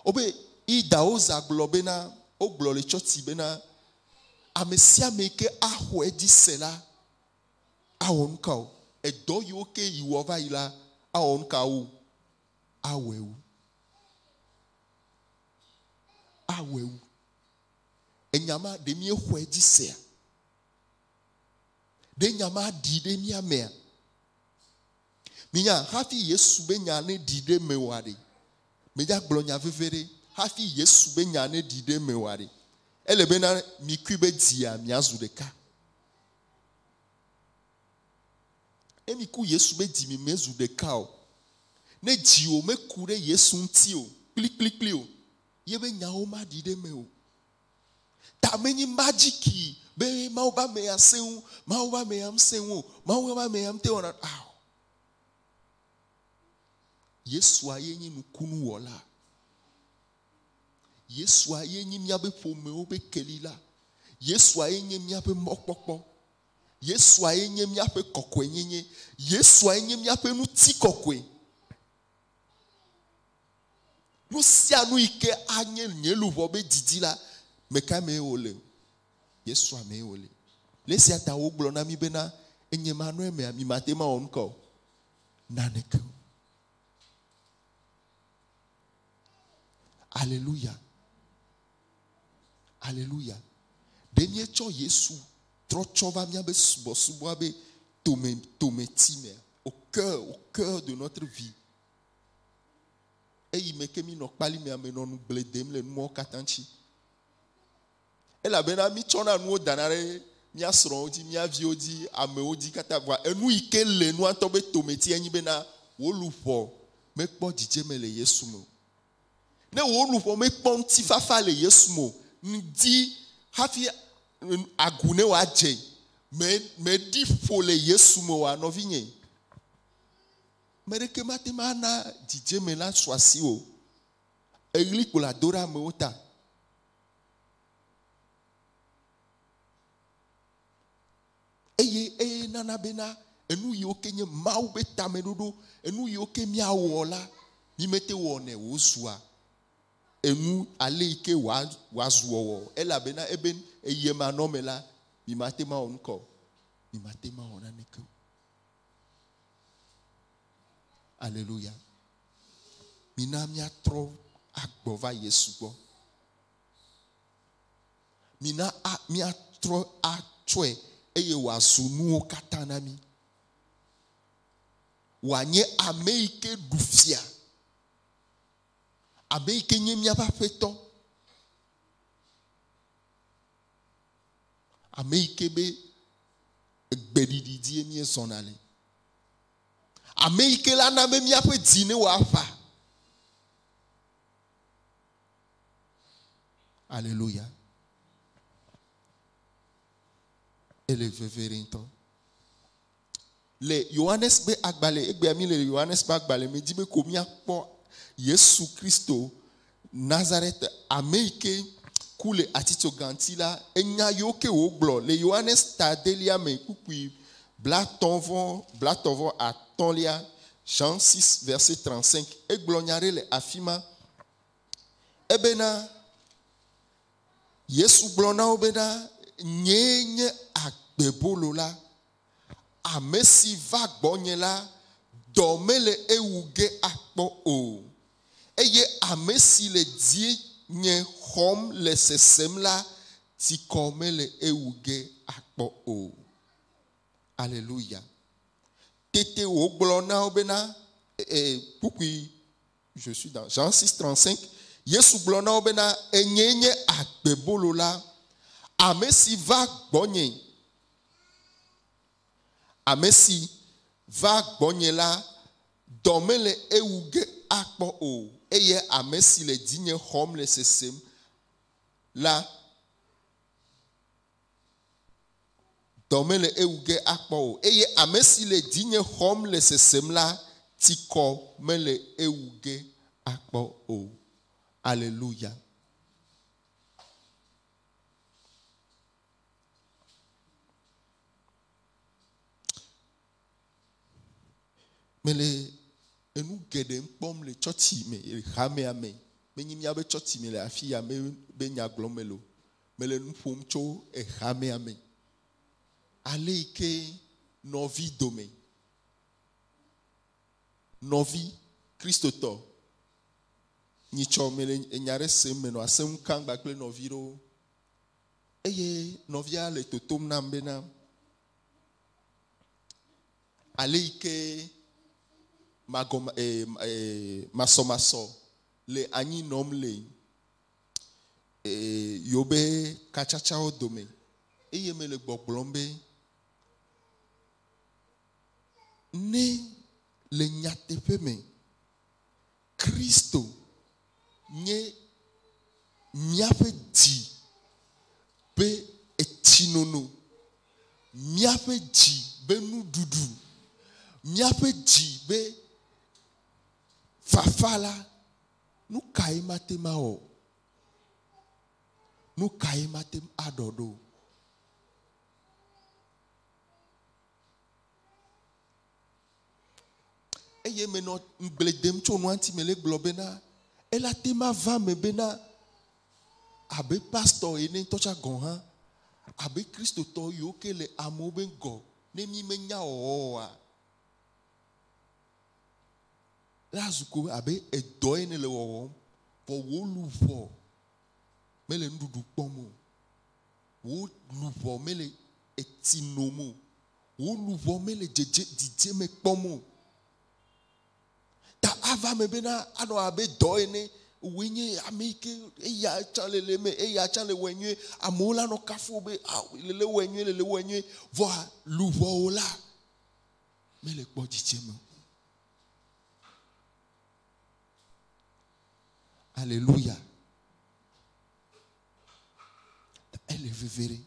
Speaker 1: Wobe Idawoza gblɔ bena, wogblɔ le tsɔtsi bena, ame sia ame yi ke axɔe dzi se la, awɔ nu ka o? Edɔ yiwo ke yi wɔ va yi la, awɔ nu ka wo? Awɔe wu. Awɔe wu. Enya ma ɖe míexɔe dzi sea? Ɖe nya ma ɖi ɖe mía mea? Minya hafi Yesu be nya ne ɖi ɖe me oa ɖe? Medza gblɔ nya veve ɖe. Hafi Yesu be nya ne ɖi ɖe me oa ɖe? Ele bena mikui be dzia miazu ɖeka. Ne miku Yesu be dzi mi mezu ɖeka o. Ne dziwò meku ɖe Yesu ŋuti o, kplikplikpli o, ye be nyawo maɖi ɖe me o. Ta menyi majiki be Mawu be ame ya sẽ ŋu, Mawu be ame ya ŋusẽ ŋu o, Mawu be ame ya ŋute wɔna ao. Yesua ye nyi nukunuwɔla. Yesua ye nyi míaƒe ƒomewo be kelila. Yesua ye nye míaƒe mɔkpɔkpɔ. Yesua ye nye míaƒe kɔkɔenyenye. Yesua ye nye míaƒe ŋutikɔkɔe. Nu sia nu yi ke anye nye luʋɔ be didi la, meka mee wòle? Yesua mee wòle. Le esia ta wogblɔ na mi bena, enye manɔ emea, mi mate ŋu awɔ nuka o? Naneke o. Alléluia. Alléluia. Ɖe míetsɔ Yesu trɔ tsɔ va míaƒe subɔsubɔa be tome tometi mea? Au cœur, au cœur de notre vie. Eyi me ke mi nɔ kpali mea, menɔ nugble dem le numɔwo katã ŋuti. Elabena mi tsɔna nuwo dana ɖe mía srɔ̃wo dzi, mía viwo dzi, amewo dzi katã vɔa enu yi ke le nua ŋutɔ be tometi enyi bena wò luʋɔ mekpɔ dzidzeme le Yesu me o. Ne wò luʋɔ mekpɔ ŋutifafa le Yesu me o, ŋdi hafi agu ne wòadze, me meɖi ƒo le Yesu me oa, nɔvinye, ame ɖeke mate ŋu ana dzidzeme la su asiwò. Eɣli kpo le ado ɖe amewo ta. Eye eye nana bena enu yiwo ke nye Mawu be tameɖoɖo, enu yiwo ke míawɔ la, mi mete wɔnɛ wòzua enu ale yi ke wòazu wɔwɔ. Elabena ebe eye manɔme la, mi mate ŋu awɔ nuka o. Mi mate ŋu awɔ naneke o. Alléluia. Mina míatrɔ agbɔ va Yesu gbɔ. Mina míatrɔ atsɔe eye wòazu nuwo katã na mí. Wòanye ame yi ke ɖu fia. Ame yi ke nye míaƒe aƒetɔ. Ame yi ke be gbeɖiɖi dzie míezɔna le. Ame yi ke la na be míaƒe dzi ne wòaƒa. Alléluia. Ele veve ɖe ŋutɔ. Le Yohanes be agbalẽ, egbea mi le Yohanes be agbalẽ me dzi be ko míakpɔ Yesu Kristo Nazareth, ame yi ke ku le atitsoga ŋuti la, enya yiwo ke wògblɔ le Yohanes ta adelia me kpukpui 35, Jean 6 verset 35, egblɔ nya ɖe le afi ma. Ebena Yesu gblɔ na wo bena, nyee nye agbebolo la. Ame si va gbɔnye la, dɔ mele ewu ge akpɔ o. Eye ame si le dzinye xɔm le sesem la, tsikɔ mele ewu ge akpɔ o. Alléluia. Tete wògblɔ na wo bena, kpukpui, je suis dans Jean 6, 35, Yesu gblɔ na wo bena, enyee nye agbebolo la. Ame si va gbɔnye, ame si va gbɔnye la, dɔ mele ewu ge akpɔ o. Eye ame si le dzinye xɔm le sesem la, dɔ mele ewu ge akpɔ o. Eye ame si le dzinye xɔm le sesem la, tsikɔ mele ewu ge akpɔ o. Alléluia. Mele enu geɖe kpɔm le tsɔtsi me, le hamea me. Menye míabe tsɔtsi me le afi ya me be nya gblɔm mele o. Mele nu ƒom tso ehamea me. Ale yi ke nɔvi dome, nɔvi kristotɔ, nyitsɔ mele enya ɖe sem menɔ asem kam kpakple nɔvi ɖewo. Eye nɔvia le totom nam bena, ale yi ke magɔma, masɔmasɔ le anyi nɔm le yewobe katsatsawo dome. Eye mele gbɔgblɔm be, ne le nyateƒe me, Kristo nye míaƒe dzi be etsinono, míaƒe dzi be nuɖuɖu, míaƒe dzi be fafa la, nu kae mate ŋu awɔ? Nu kae mate ŋu aɖɔ ɖo? Eye menɔ ŋugble dem tso nua ŋuti mele gblɔ bena, ela te ma va me bena, abe pastor ene ŋutɔ tsã gɔ̃ hã, abe kristotɔ yiwo ke le amewo be ŋgɔ, ne mi menya wɔwɔ oa, la zu ko abe edɔ ene le wɔwɔm, vɔ wò luʋɔ mele nuɖuɖu kpɔm o, wò luʋɔ mele etsi nom o, wò luʋɔ mele dzidzeme kpɔm o. Ta ava me bena anɔ abe dɔ ene, woe nye ame yi ke eya tsã le le eme, eya tsã le wɔe nyuie, amewo la nɔ kafu wo be, ah, lele wɔe nyuie, lele wɔe nyuie, vɔa luʋɔwo la mele kpɔ dzidzeme o. Alléluia. Ele veve ɖe.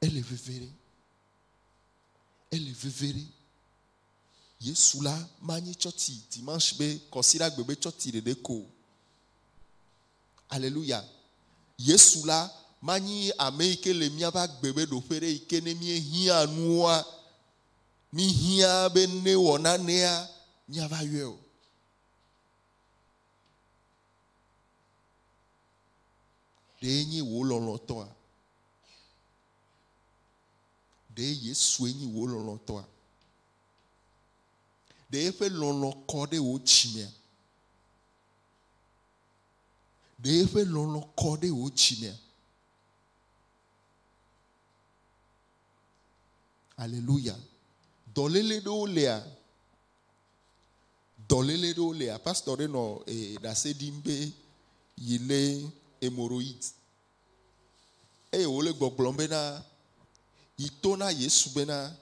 Speaker 1: Ele veve ɖe. Ele veve ɖe. Yesu la manyi tsɔtsi dimanche be kɔsiɖagbe be tsɔtsi ɖeɖe ko. Alléluia. Yesu la manyi ame yi ke le míaƒe agbe be ɖoƒe ɖe yi ke ne míehiã nua, míhiã be ne wɔ nanea, míava yɔe o. Ɖe nye wò lɔlɔ̃tɔa? Ɖe Yesue nye wò lɔlɔ̃tɔa? Ɖe eƒe lɔlɔ̃ kɔ ɖe wò dzimea? Ɖe eƒe lɔlɔ̃ kɔ ɖe wò dzimea? Alléluia. Dɔléle ɖewo lea, dɔléle ɖewo lea, pastor ɖe nɔ ɖase ɖim be yi lé hémorroïde. Eye wòle gbɔgblɔm bena, yi to na Yesu bena,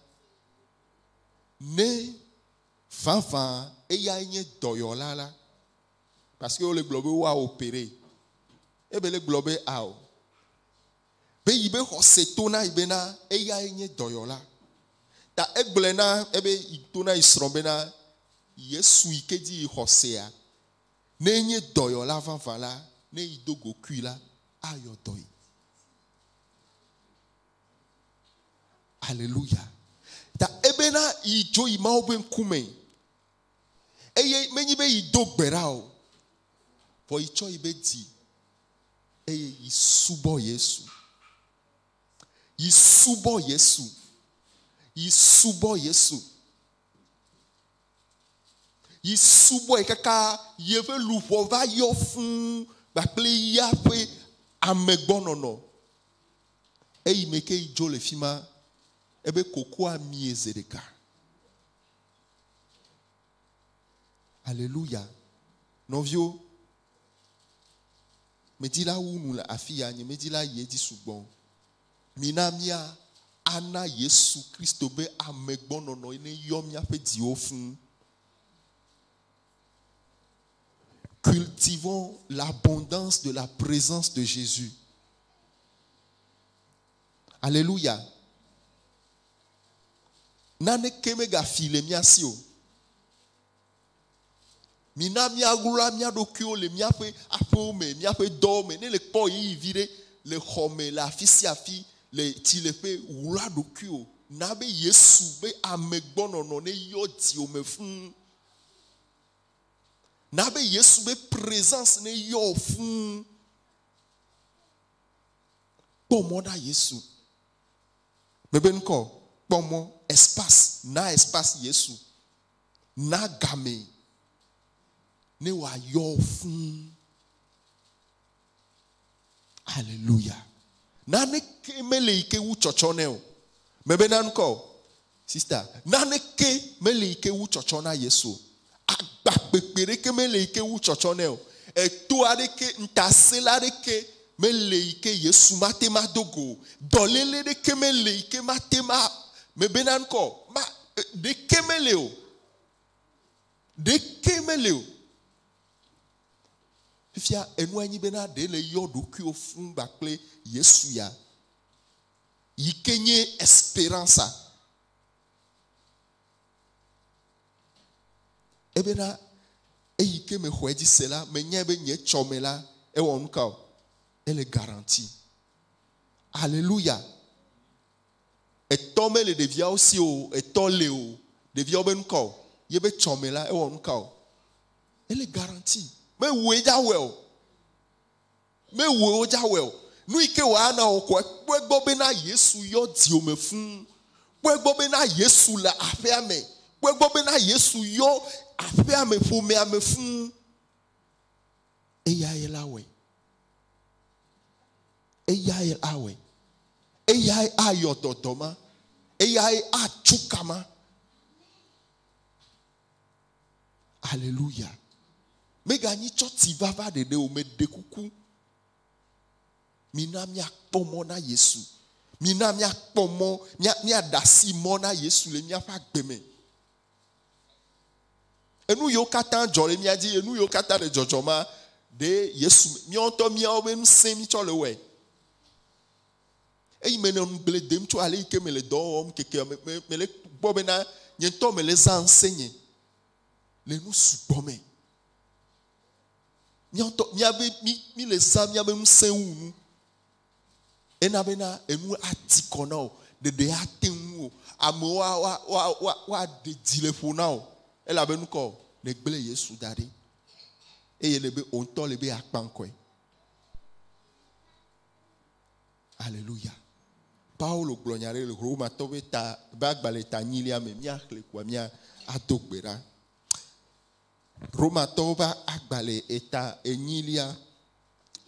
Speaker 1: Ne vavã eyae nye dɔyɔla la, parce que wole gblɔ be woa opéré. Ebe le gblɔ be ao. Be yi be xɔse to na yi bena eyae nye dɔyɔla. Ta egblɔe na ebe yi to na yi srɔ̃ bena Yesu yi ke dzi yi xɔsea, ne enye dɔyɔla vavã la, ne yi do go kui la, ayɔ dɔ yi. Alléluia. Ta ebena yi dzo yi Mawu be ŋkume. Eye menyi be yi do gbe ɖa o. Vɔ yi tsɔ yi be dzi eye yi subɔ Yesu. Yi subɔ Yesu. Yi subɔ Yesu. Yi subɔe kaka yeƒe luʋɔ va yɔ fũu kpakple ya ƒe amegbɔnɔnɔ. Eyi me ke yi dzo le fi ma, ebe kokoa mie zi ɖeka. Alléluia. Nɔviwo, medi la wu nu le afi ya, nye medi la yi edzi sugbɔ. Mina mía ana Yesu Kristo be amegbɔnɔnɔ ne yɔ míaƒe dziwo fũu. Cultivons l'abondance de la présence de Jésus. Alléluia. Naneke megafi le mía si o. Mina míaɣla mía ɖokuiwo le míaƒe aƒewo me, míaƒe dɔwo me. Ne le kpɔ ɣeyiɣi vi ɖe le xɔ me, le afi sia afi, le tsileƒe, ɣla ɖokuiwò. Na be Yesu be amegbɔnɔnɔ ne yɔ dziwò me fũu. Na be Yesu be présence ne yɔ wò fũu. Kpɔ mɔ na Yesu. Mebe ŋkɔ, kpɔ mɔ, espace, na espace Yesu. Na game ne wòayɔ wò fũu. Alléluia. Naneke mele yi ke wu tsɔtsɔ nɛ o. Mebe na ŋkɔ, sister, naneke mele yi ke wu tsɔtsɔ na Yesu o. Agba kpekpe ɖeke mele yi ke wu tsɔtsɔ nɛ o. Eto aɖeke, ŋutasẽla aɖeke mele yi ke Yesu mate ma do go o. Dɔléle ɖeke mele yi ke mate ma, mebe na ŋkɔ, ma, ɖeke mele o. Ɖeke mele o. Fifia enua nyi bena ɖe le yɔ ɖokuiwo fũu kpakple Yesu ya yi ke nye esperanza. Ebena eyi ke mexɔe dzi se la, menyae be nye tsɔme la, ewɔ nu ka o? Ele garanti. Alléluia. Etɔ mele ɖeviawo si o, etɔ le o. Ɖeviawo be nu ka o? Yebe tsɔme la, ewɔ nu ka o? Ele garanti. Mewòe dza wɔe o. Mewòe wo dza wɔe o. Nu yi ke wòana wò kɔ, kpɔe gbɔ bena Yesu yɔ dziwò me fũu. Kpɔe gbɔ bena Yesu le aƒea me. Kpɔe gbɔ bena Yesu yɔ aƒea me, ƒomea me fũu. Eyae la wɔe. Eyae awɔe. Eyae ayɔ dɔdɔ ma. Eyae atsu kama. Alléluia. Meganyi tsɔ tsi vava ɖeɖe o, meɖe kuku. Mina míakpɔ mɔ na Yesu. Mina míakpɔ mɔ, míaɖe asi mɔ na Yesu le míaƒe agbe me. Enu yiwo katã dzɔ le mía dzi, enu yiwo katã le dzɔdzɔ ma, ɖe Yesu, míawo ŋutɔ míawo be ŋusẽ mítsɔ le wɔe. Eyi me nɔ ŋugble dem tso ale yi ke mele dɔ wɔm keke me, mele gbɔ bena nye ŋutɔ mele zã ŋusẽ nye le nu sugbɔ me. Míawo ŋutɔ, míabe, mí, mí le zã míabe ŋusẽ wu nu. Ena bena enu ati kɔ na wò, ɖeɖe ate ŋu o. Amewo woaɖe dzi le ƒo na wò. Elabe nu ka o? Negblẽ Yesu da ɖi. Eye le be wò ŋutɔ le be yeakpa ŋkɔe. Alléluia. Paulo gblɔ nya ɖe le Romatɔwo ƒe ta, ƒe agbalẽ ta enyilia me. Míaxlẽ koa mía ado gbe ɖa. Romatɔwo ƒe agbalẽ eta enyilia,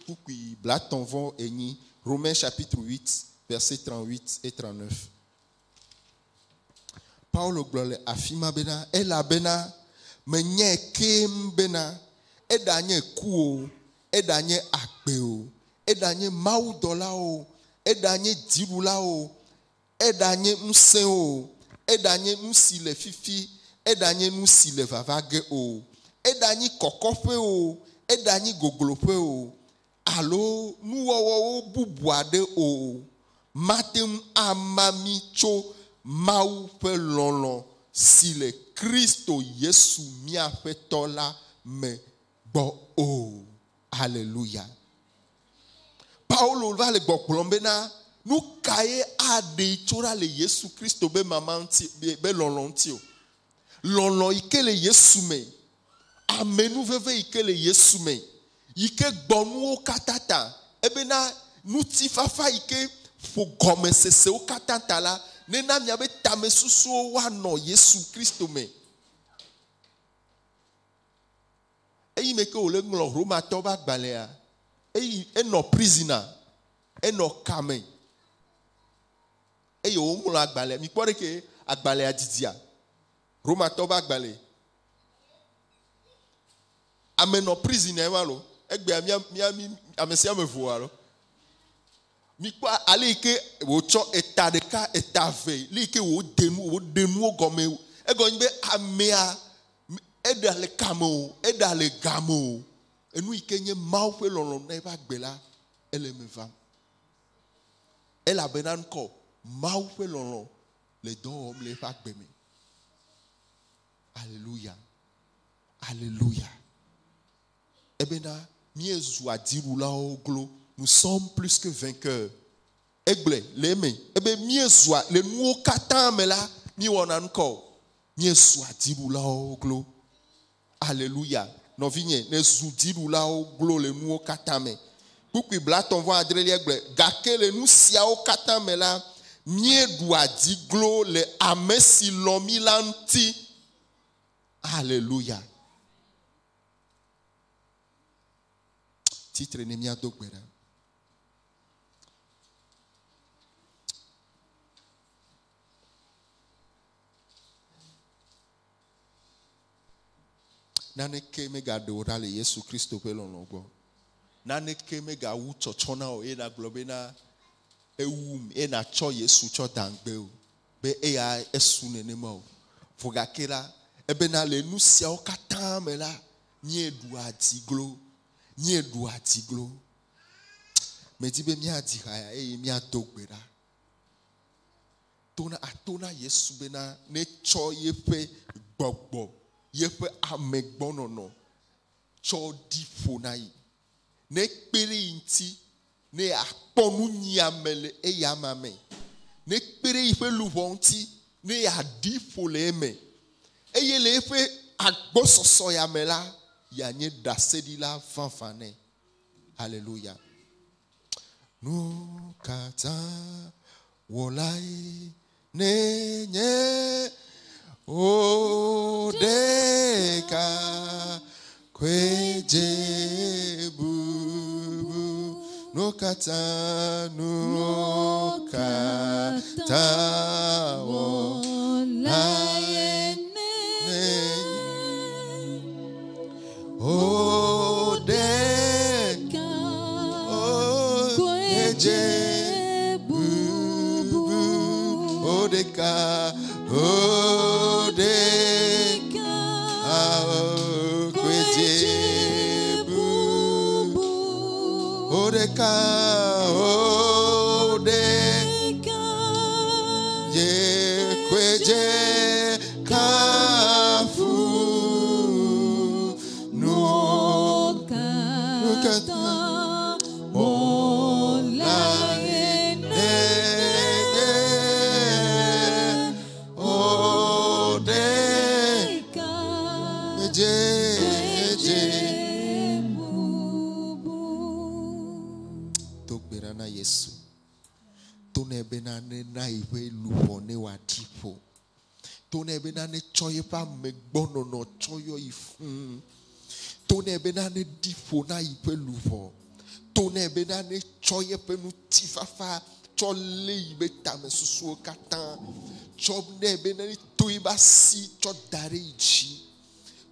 Speaker 1: kpukpui blatɔ̃ vɔ enyi. Romains chapitre 8, verset 38 et 39. Paulo gblɔ le afi ma bena, elabena menyae keŋ bena, eɖanye ku o, eɖanye agbe o, eɖanye mawudɔlawo o, eɖanye dziɖulawo o, eɖanye ŋusẽ o, Eɖanye nu si le fifi, eɖanye nu si le vava ge o. Eɖanye kɔkɔƒe o, eɖanye gogloƒe o, alo nuwɔwɔwo bubu aɖe o. Mate ŋu ama mí tso Mawu ƒe lɔlɔ̃ si le Kristo Yesu mía Aƒetɔ la me gbɔ o. Alléluia. Paulo va le gbɔgblɔm bena nu kae aɖee tso ɖa le Yesu Kristo be mama ŋuti, be lɔlɔ̃ ŋuti o. Lɔlɔ̃ yi ke le Yesu me, amenuveve yi ke le Yesu me, yi ke gbɔ nuwo katã ta, ebena ŋutifafa yi ke ƒo gɔmesesewo katã ta la, nena miabe tamesusuwo woanɔ Yesu Kristo me. Eyi me ke wòle ŋlɔ Romatɔwo ƒe agbalẽa, eyi enɔ prisoner, enɔ kame. Eye wòŋlɔ agbalẽa. Mikpɔ ɖe ke agbalẽa didia. Romatɔwo ƒe agbalẽ. Ame nɔ prisoner ema lo. Egbea mía, mía, mi, ame sia ame vo alo. Mikpɔ ale yi ke wòtsɔ eta ɖeka, eta ve, le yi ke wòde nu, wòɖe nuwo gɔme. Egɔme nye be amea, eɖa le kame o, eɖa le game o. Enu yi ke nye Mawu ƒe lɔlɔ̃nu na eƒe agbe la, ele eme vam. Elabena ŋkɔ, Mawu ƒe lɔlɔ̃ le dɔ wɔm le eƒe agbe me. Alléluia. Alléluia. Ebena míezu adiɖulawo glo. Nous sommes plus que vainqueurs. Egblɔe le eme. Ebe míezua le nuwo katã me la, míewɔna ŋkɔ o. Míezu adiɖulawo glo. Alléluia. Nɔvinye, nezu dziɖulawo glo le nuwo katã me. Kpukpui blatɔ̃ vɔ adrelia gblɔe, gake le nu siawo katã me la, míeɖua dzi glo le ame si lɔ̃ mí la ŋuti. Alléluia. Titre ne míado gbe ɖa. Naneke megaɖe wò ɖa le Yesu Kristo ƒe lɔlɔ̃ gbɔ. Naneke megawu tsɔtsɔ na wò eye nàgblɔ bena ewum eye nàtsɔ Yesu tsɔ da ŋugbe o. Be eya esu nenema o. Vɔ gake la, ebena le nu siawo katã me la, míeɖua dziglo. Míeɖua dziglo. Medi be míadzi ha ya eye míado gbe ɖa. Tona, ato na Yesu bena netsɔ yeƒe gbɔgbɔ, yeƒe amegbɔnɔnɔ tsɔ ɖi ƒo na yi. Nekpe ɖe yi ŋuti, ne akpɔ nunyiame le eyama me. Nekpe ɖe yiƒe luʋɔ ŋuti, ne yeaɖi ƒo le eme. Eye le eƒe agbɔsɔsɔ ya me la, yeanye ɖaseɖila vavã nɛ. Alléluia. Nu katã wɔlae nenye wò ɖeka koe dze bubu. Nu katã, nu katã wɔlae nenye wò ɖeka koe dze bubu. Wò ɖeka, wò ɖeka koe dze bubu. Wò ɖeka, wò ɖeka ye koe dze kafu. Nu katã wɔlae nenye wò ɖeka dze dze. Do gbe ɖa na Yesu. To nɛ bena nena yiƒe luʋɔ ne wòaɖi ƒo. To nɛ bena netsɔ yeƒe amegbɔnɔnɔ tsɔ yɔ yi fũu. To nɛ bena neɖi ƒo na yiƒe luʋɔ. To nɛ bena netsɔ yeƒe ŋutifafa tsɔ lé yiƒe tamesusuwo katã. Tsɔ nɛ bena neto yiƒe asi tsɔ da ɖe yi dzi.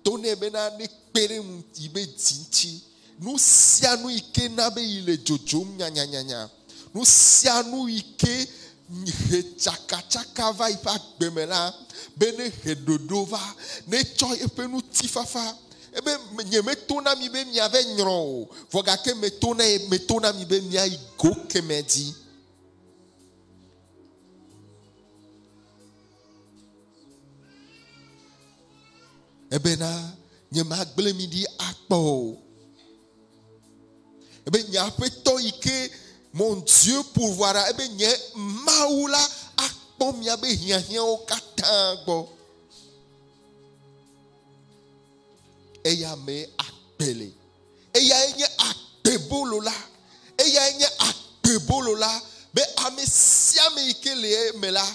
Speaker 1: To nɛ bena nekpe ɖe ŋu yiƒe dzi ŋuti. Nu sia nu yi ke na be yi le dzodzom nyanyanyanya. Nu sia nu yi ke he tsakatsaka va yiƒe agbe me la be ne he ɖoɖo va ne tsɔ eƒe ŋutifafa ebe nye meto na mi be miave nyrɔ o vɔ gake meto na meto na mi be miayi go keme dzi. Ebena nye magblẽ mi ɖi akpɔ o. Ebe nye aƒetɔ yi ke mon Dieu pourvoira ebe nye Mawu la akpɔ miabe hiahiãwo katã gbɔ. Eya me agbe le. Eyae nye agbebolo la. Eyae nye agbebolo la be ame sia ame yi ke le eme la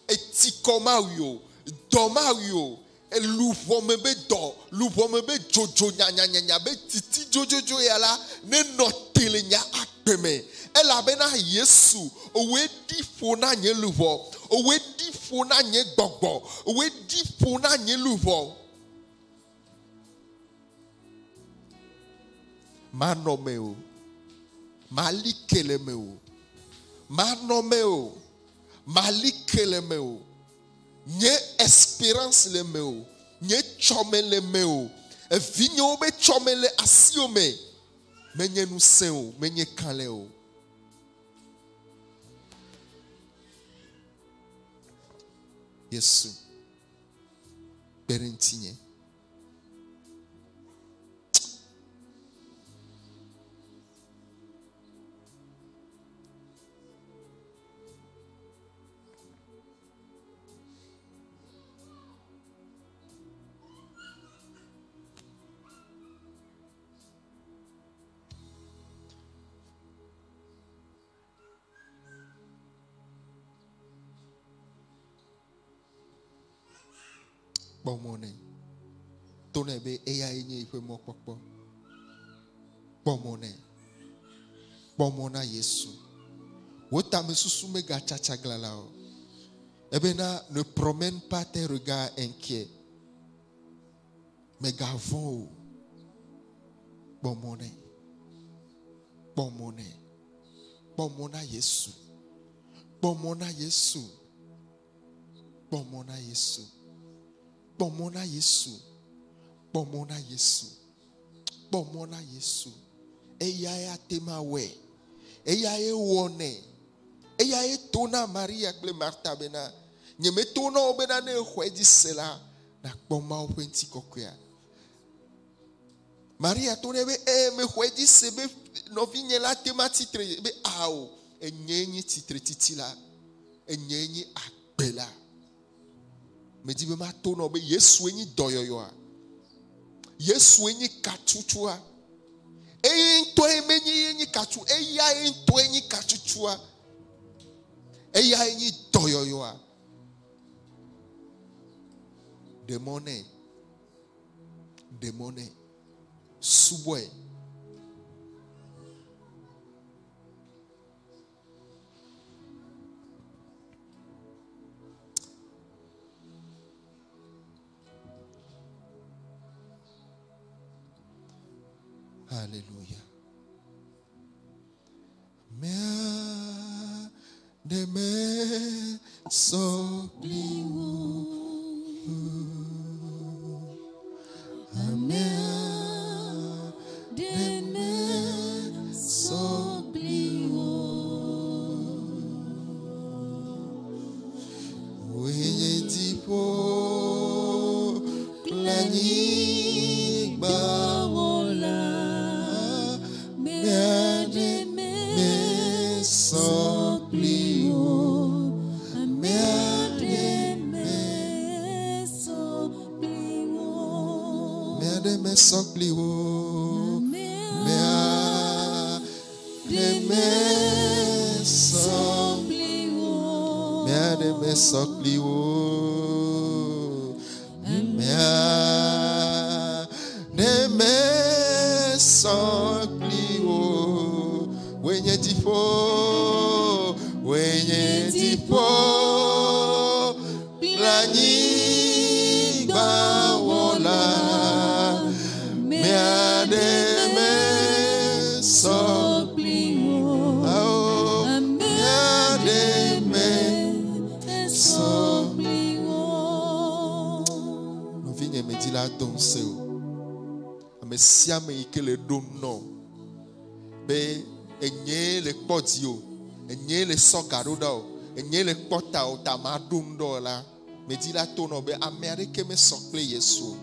Speaker 1: etikɔ mawui o, dɔ mawui o, luʋɔ me be dɔ, luʋɔ me be dzodzo nyanyanyanya be titi dzodzodzo ya la ne nɔ te le nye agbe me. Elabena Yesu owoe ɖi ƒo na nye luʋɔ, owoe ɖi ƒo na nye gbɔgbɔ, owoe ɖi ƒo na nye luʋɔ. Manɔ me o, mali ke le me o, manɔ me o, mali ke le me o. Nye espérance le me o, nye tsɔme le me o, evinyewo be tsɔme le asiwò me. Menye ŋusẽ o, menye kalẽ o. Yesu, kpe ɖe ŋutinye. Kpɔ mɔ nɛ. To nɛ be eyae nye yiƒe mɔkpɔkpɔ. Kpɔ mɔ nɛ. Kpɔ mɔ na Yesu. Wò tamesusu megatsatsa glala o. Ebena ne promène pas tes regards inquiets. Megavɔ̃ o. Kpɔ mɔ nɛ. Kpɔ mɔ nɛ. Kpɔ mɔ na Yesu. Kpɔ mɔ na Yesu. Kpɔ mɔ na Yesu. Kpɔ mɔ na Yesu. Kpɔ mɔ na Yesu. Kpɔ mɔ na Yesu. Eyae ate ma wɔe. Eyae wɔnɛ. Eyae to na Maria kple Marta bena nye meto na wo bena ne exɔe dzi se la nakpɔ Mawu ƒe ŋutikɔkɔea. Maria to nɛ be ee mexɔe dzi se be nɔvinye la te ma tsitre be ao enye nye tsitretiti la enye nye agbe la. Medi be mato na wo be Yesue nye dɔyɔyɔa. Yesue nye katsutsua. Eye ŋutɔe menye ye nye katsu, eyae ŋutɔe nye katsutsua. Eyae nye dɔyɔyɔa. Ɖe mɔ nɛ. Ɖe mɔ nɛ. Subɔe. Alléluia. Mea de me sɔ Amea
Speaker 2: de me sɔ kpli wò.
Speaker 1: Wòe nye dziƒo kple anyigba
Speaker 2: Wɔla,
Speaker 1: Mea
Speaker 2: de me
Speaker 1: me sɔ kpli wò.
Speaker 2: Amea de me sɔ kpli wò.
Speaker 1: Mea ɖe me sɔ kpli wò.
Speaker 2: Mea
Speaker 1: Mea ɖe me sɔ
Speaker 2: sɔ kpli wò.
Speaker 1: Mea ɖe me sɔ kpli wò. Mea ɖe me sɔ kpli wò. Wòe nye dziƒo, wòe nye dziƒo kple anyigba wɔla. Mea ɖe me sɔ
Speaker 2: kpli wò.
Speaker 1: Ao, mea ɖe me Mado ŋusẽ wò. Ame sia ame yi ke le ɖom nɔ be enyee le kpɔ dzi o, enyee le sɔ ga ɖo ɖa o, enyee le kpɔ ta o, ta maɖo nu ɖe o la, medi la to nɔ be ame aɖeke mesɔ kple Yesu o.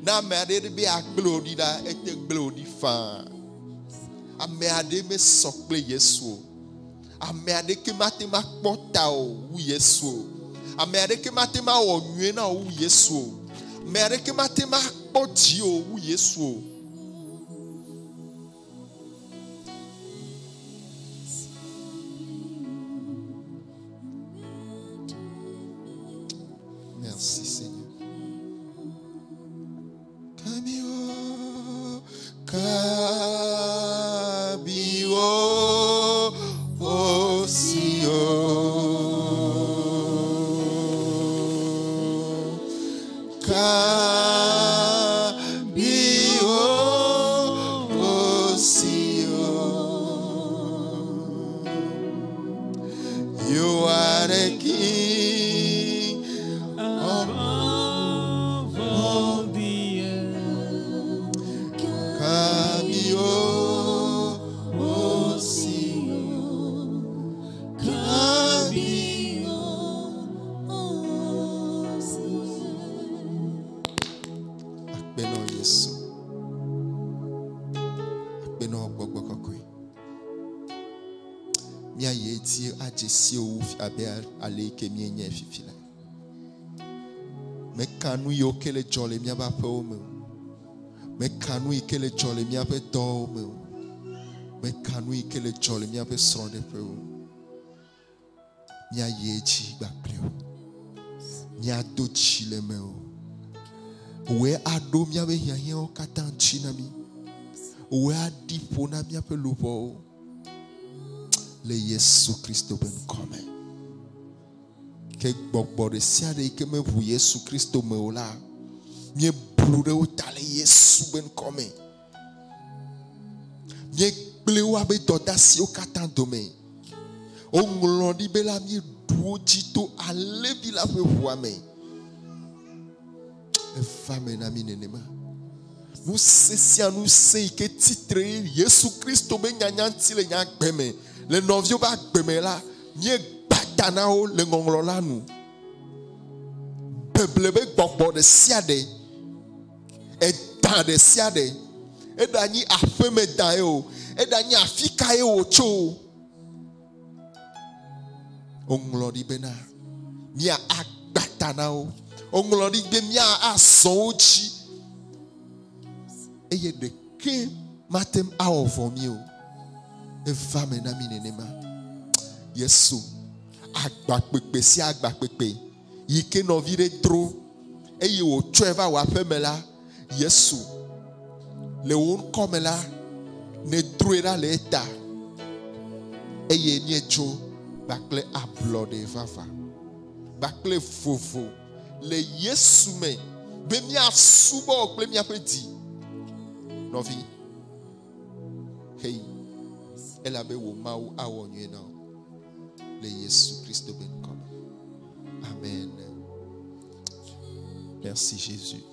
Speaker 1: Ne ame aɖe be agblẽ wò ɖi la, ete gblẽ wò ɖi faa. Ame aɖe mesɔ kple Yesu o. Ame aɖeke mate ŋu akpɔ ta o wu Yesu o. Ame aɖeke mate ŋu awɔ nyuie na wò wu Yesu o. Ame aɖeke mate ŋu akpɔ dzi o wu Yesu o. Merci Seigneur. Kabio, kabio, osio. Kabio, osio. You are the King of
Speaker 2: Above all the earth.
Speaker 1: Kabio, osio. Kabio. Akpe na Yesu. Akpe na gbɔgbɔ kɔkɔe. Míayi edzi adze si wò abe ale yi ke míenye fifi la. Meka nu yiwo ke le dzɔ le míaƒe aƒewo me o. Meka nu yi ke le dzɔ le míaƒe dɔwo me o. Meka nu yi ke le dzɔ le míaƒe srɔ̃ɖeƒewo. Míayi edzi kpakple wò. Míado dzi le me o. Wòe aɖo míaƒe hiahiãwo katã ŋuti na mí. Wòe aɖi ƒo na míaƒe luʋɔwo le Yesu Kristo ƒe ŋkɔ me. Ke gbɔgbɔ ɖe sia ɖe yi ke meʋu Yesu Kristo me o la, míeblu ɖe wo ta le Yesu ƒe ŋkɔ me. Míegblẽ woabe dɔdeasiwo katã dome. Woŋlɔ ɖi be la míeɖu wo dzi to alẽvi la ƒe ʋua me. Eva me na mí nenema. Ŋusẽ sia ŋusẽ yi ke tsitre Yesu Kristo be nyanya ŋuti le nye agbe me, le nɔviwo ƒe agbe me la, míegba ta na wo le ŋɔŋlɔ la nu. Beble be gbɔgbɔ ɖe sia ɖe, edã ɖe sia ɖe, eɖanyi aƒeme da ye o, eɖanyi afi ka ye wòtso o. Woŋlɔ ɖi bena mía agba ta na wo. Woŋlɔ ɖi be mía azɔ wo dzi. Eye ɖeke mate ŋu awɔ vɔ mí o. Eva me na mí nenema. Yesu, agba kpekpe sia agba kpekpe yi ke nɔvi ɖe dro eye wòtsɔe va wò aƒeme la, Yesu, le wò ŋkɔ me la, nèdroe ɖa le eta eye míetso kpakple ablɔɖe vava, kpakple vovo le Yesu me be míasubɔ kple míaƒe dzi. Nɔvi, hei, elabe wò Mawu awɔ nyuie na wò le Yesu Kristo be ŋkɔ me. Amen. Merci Jésus.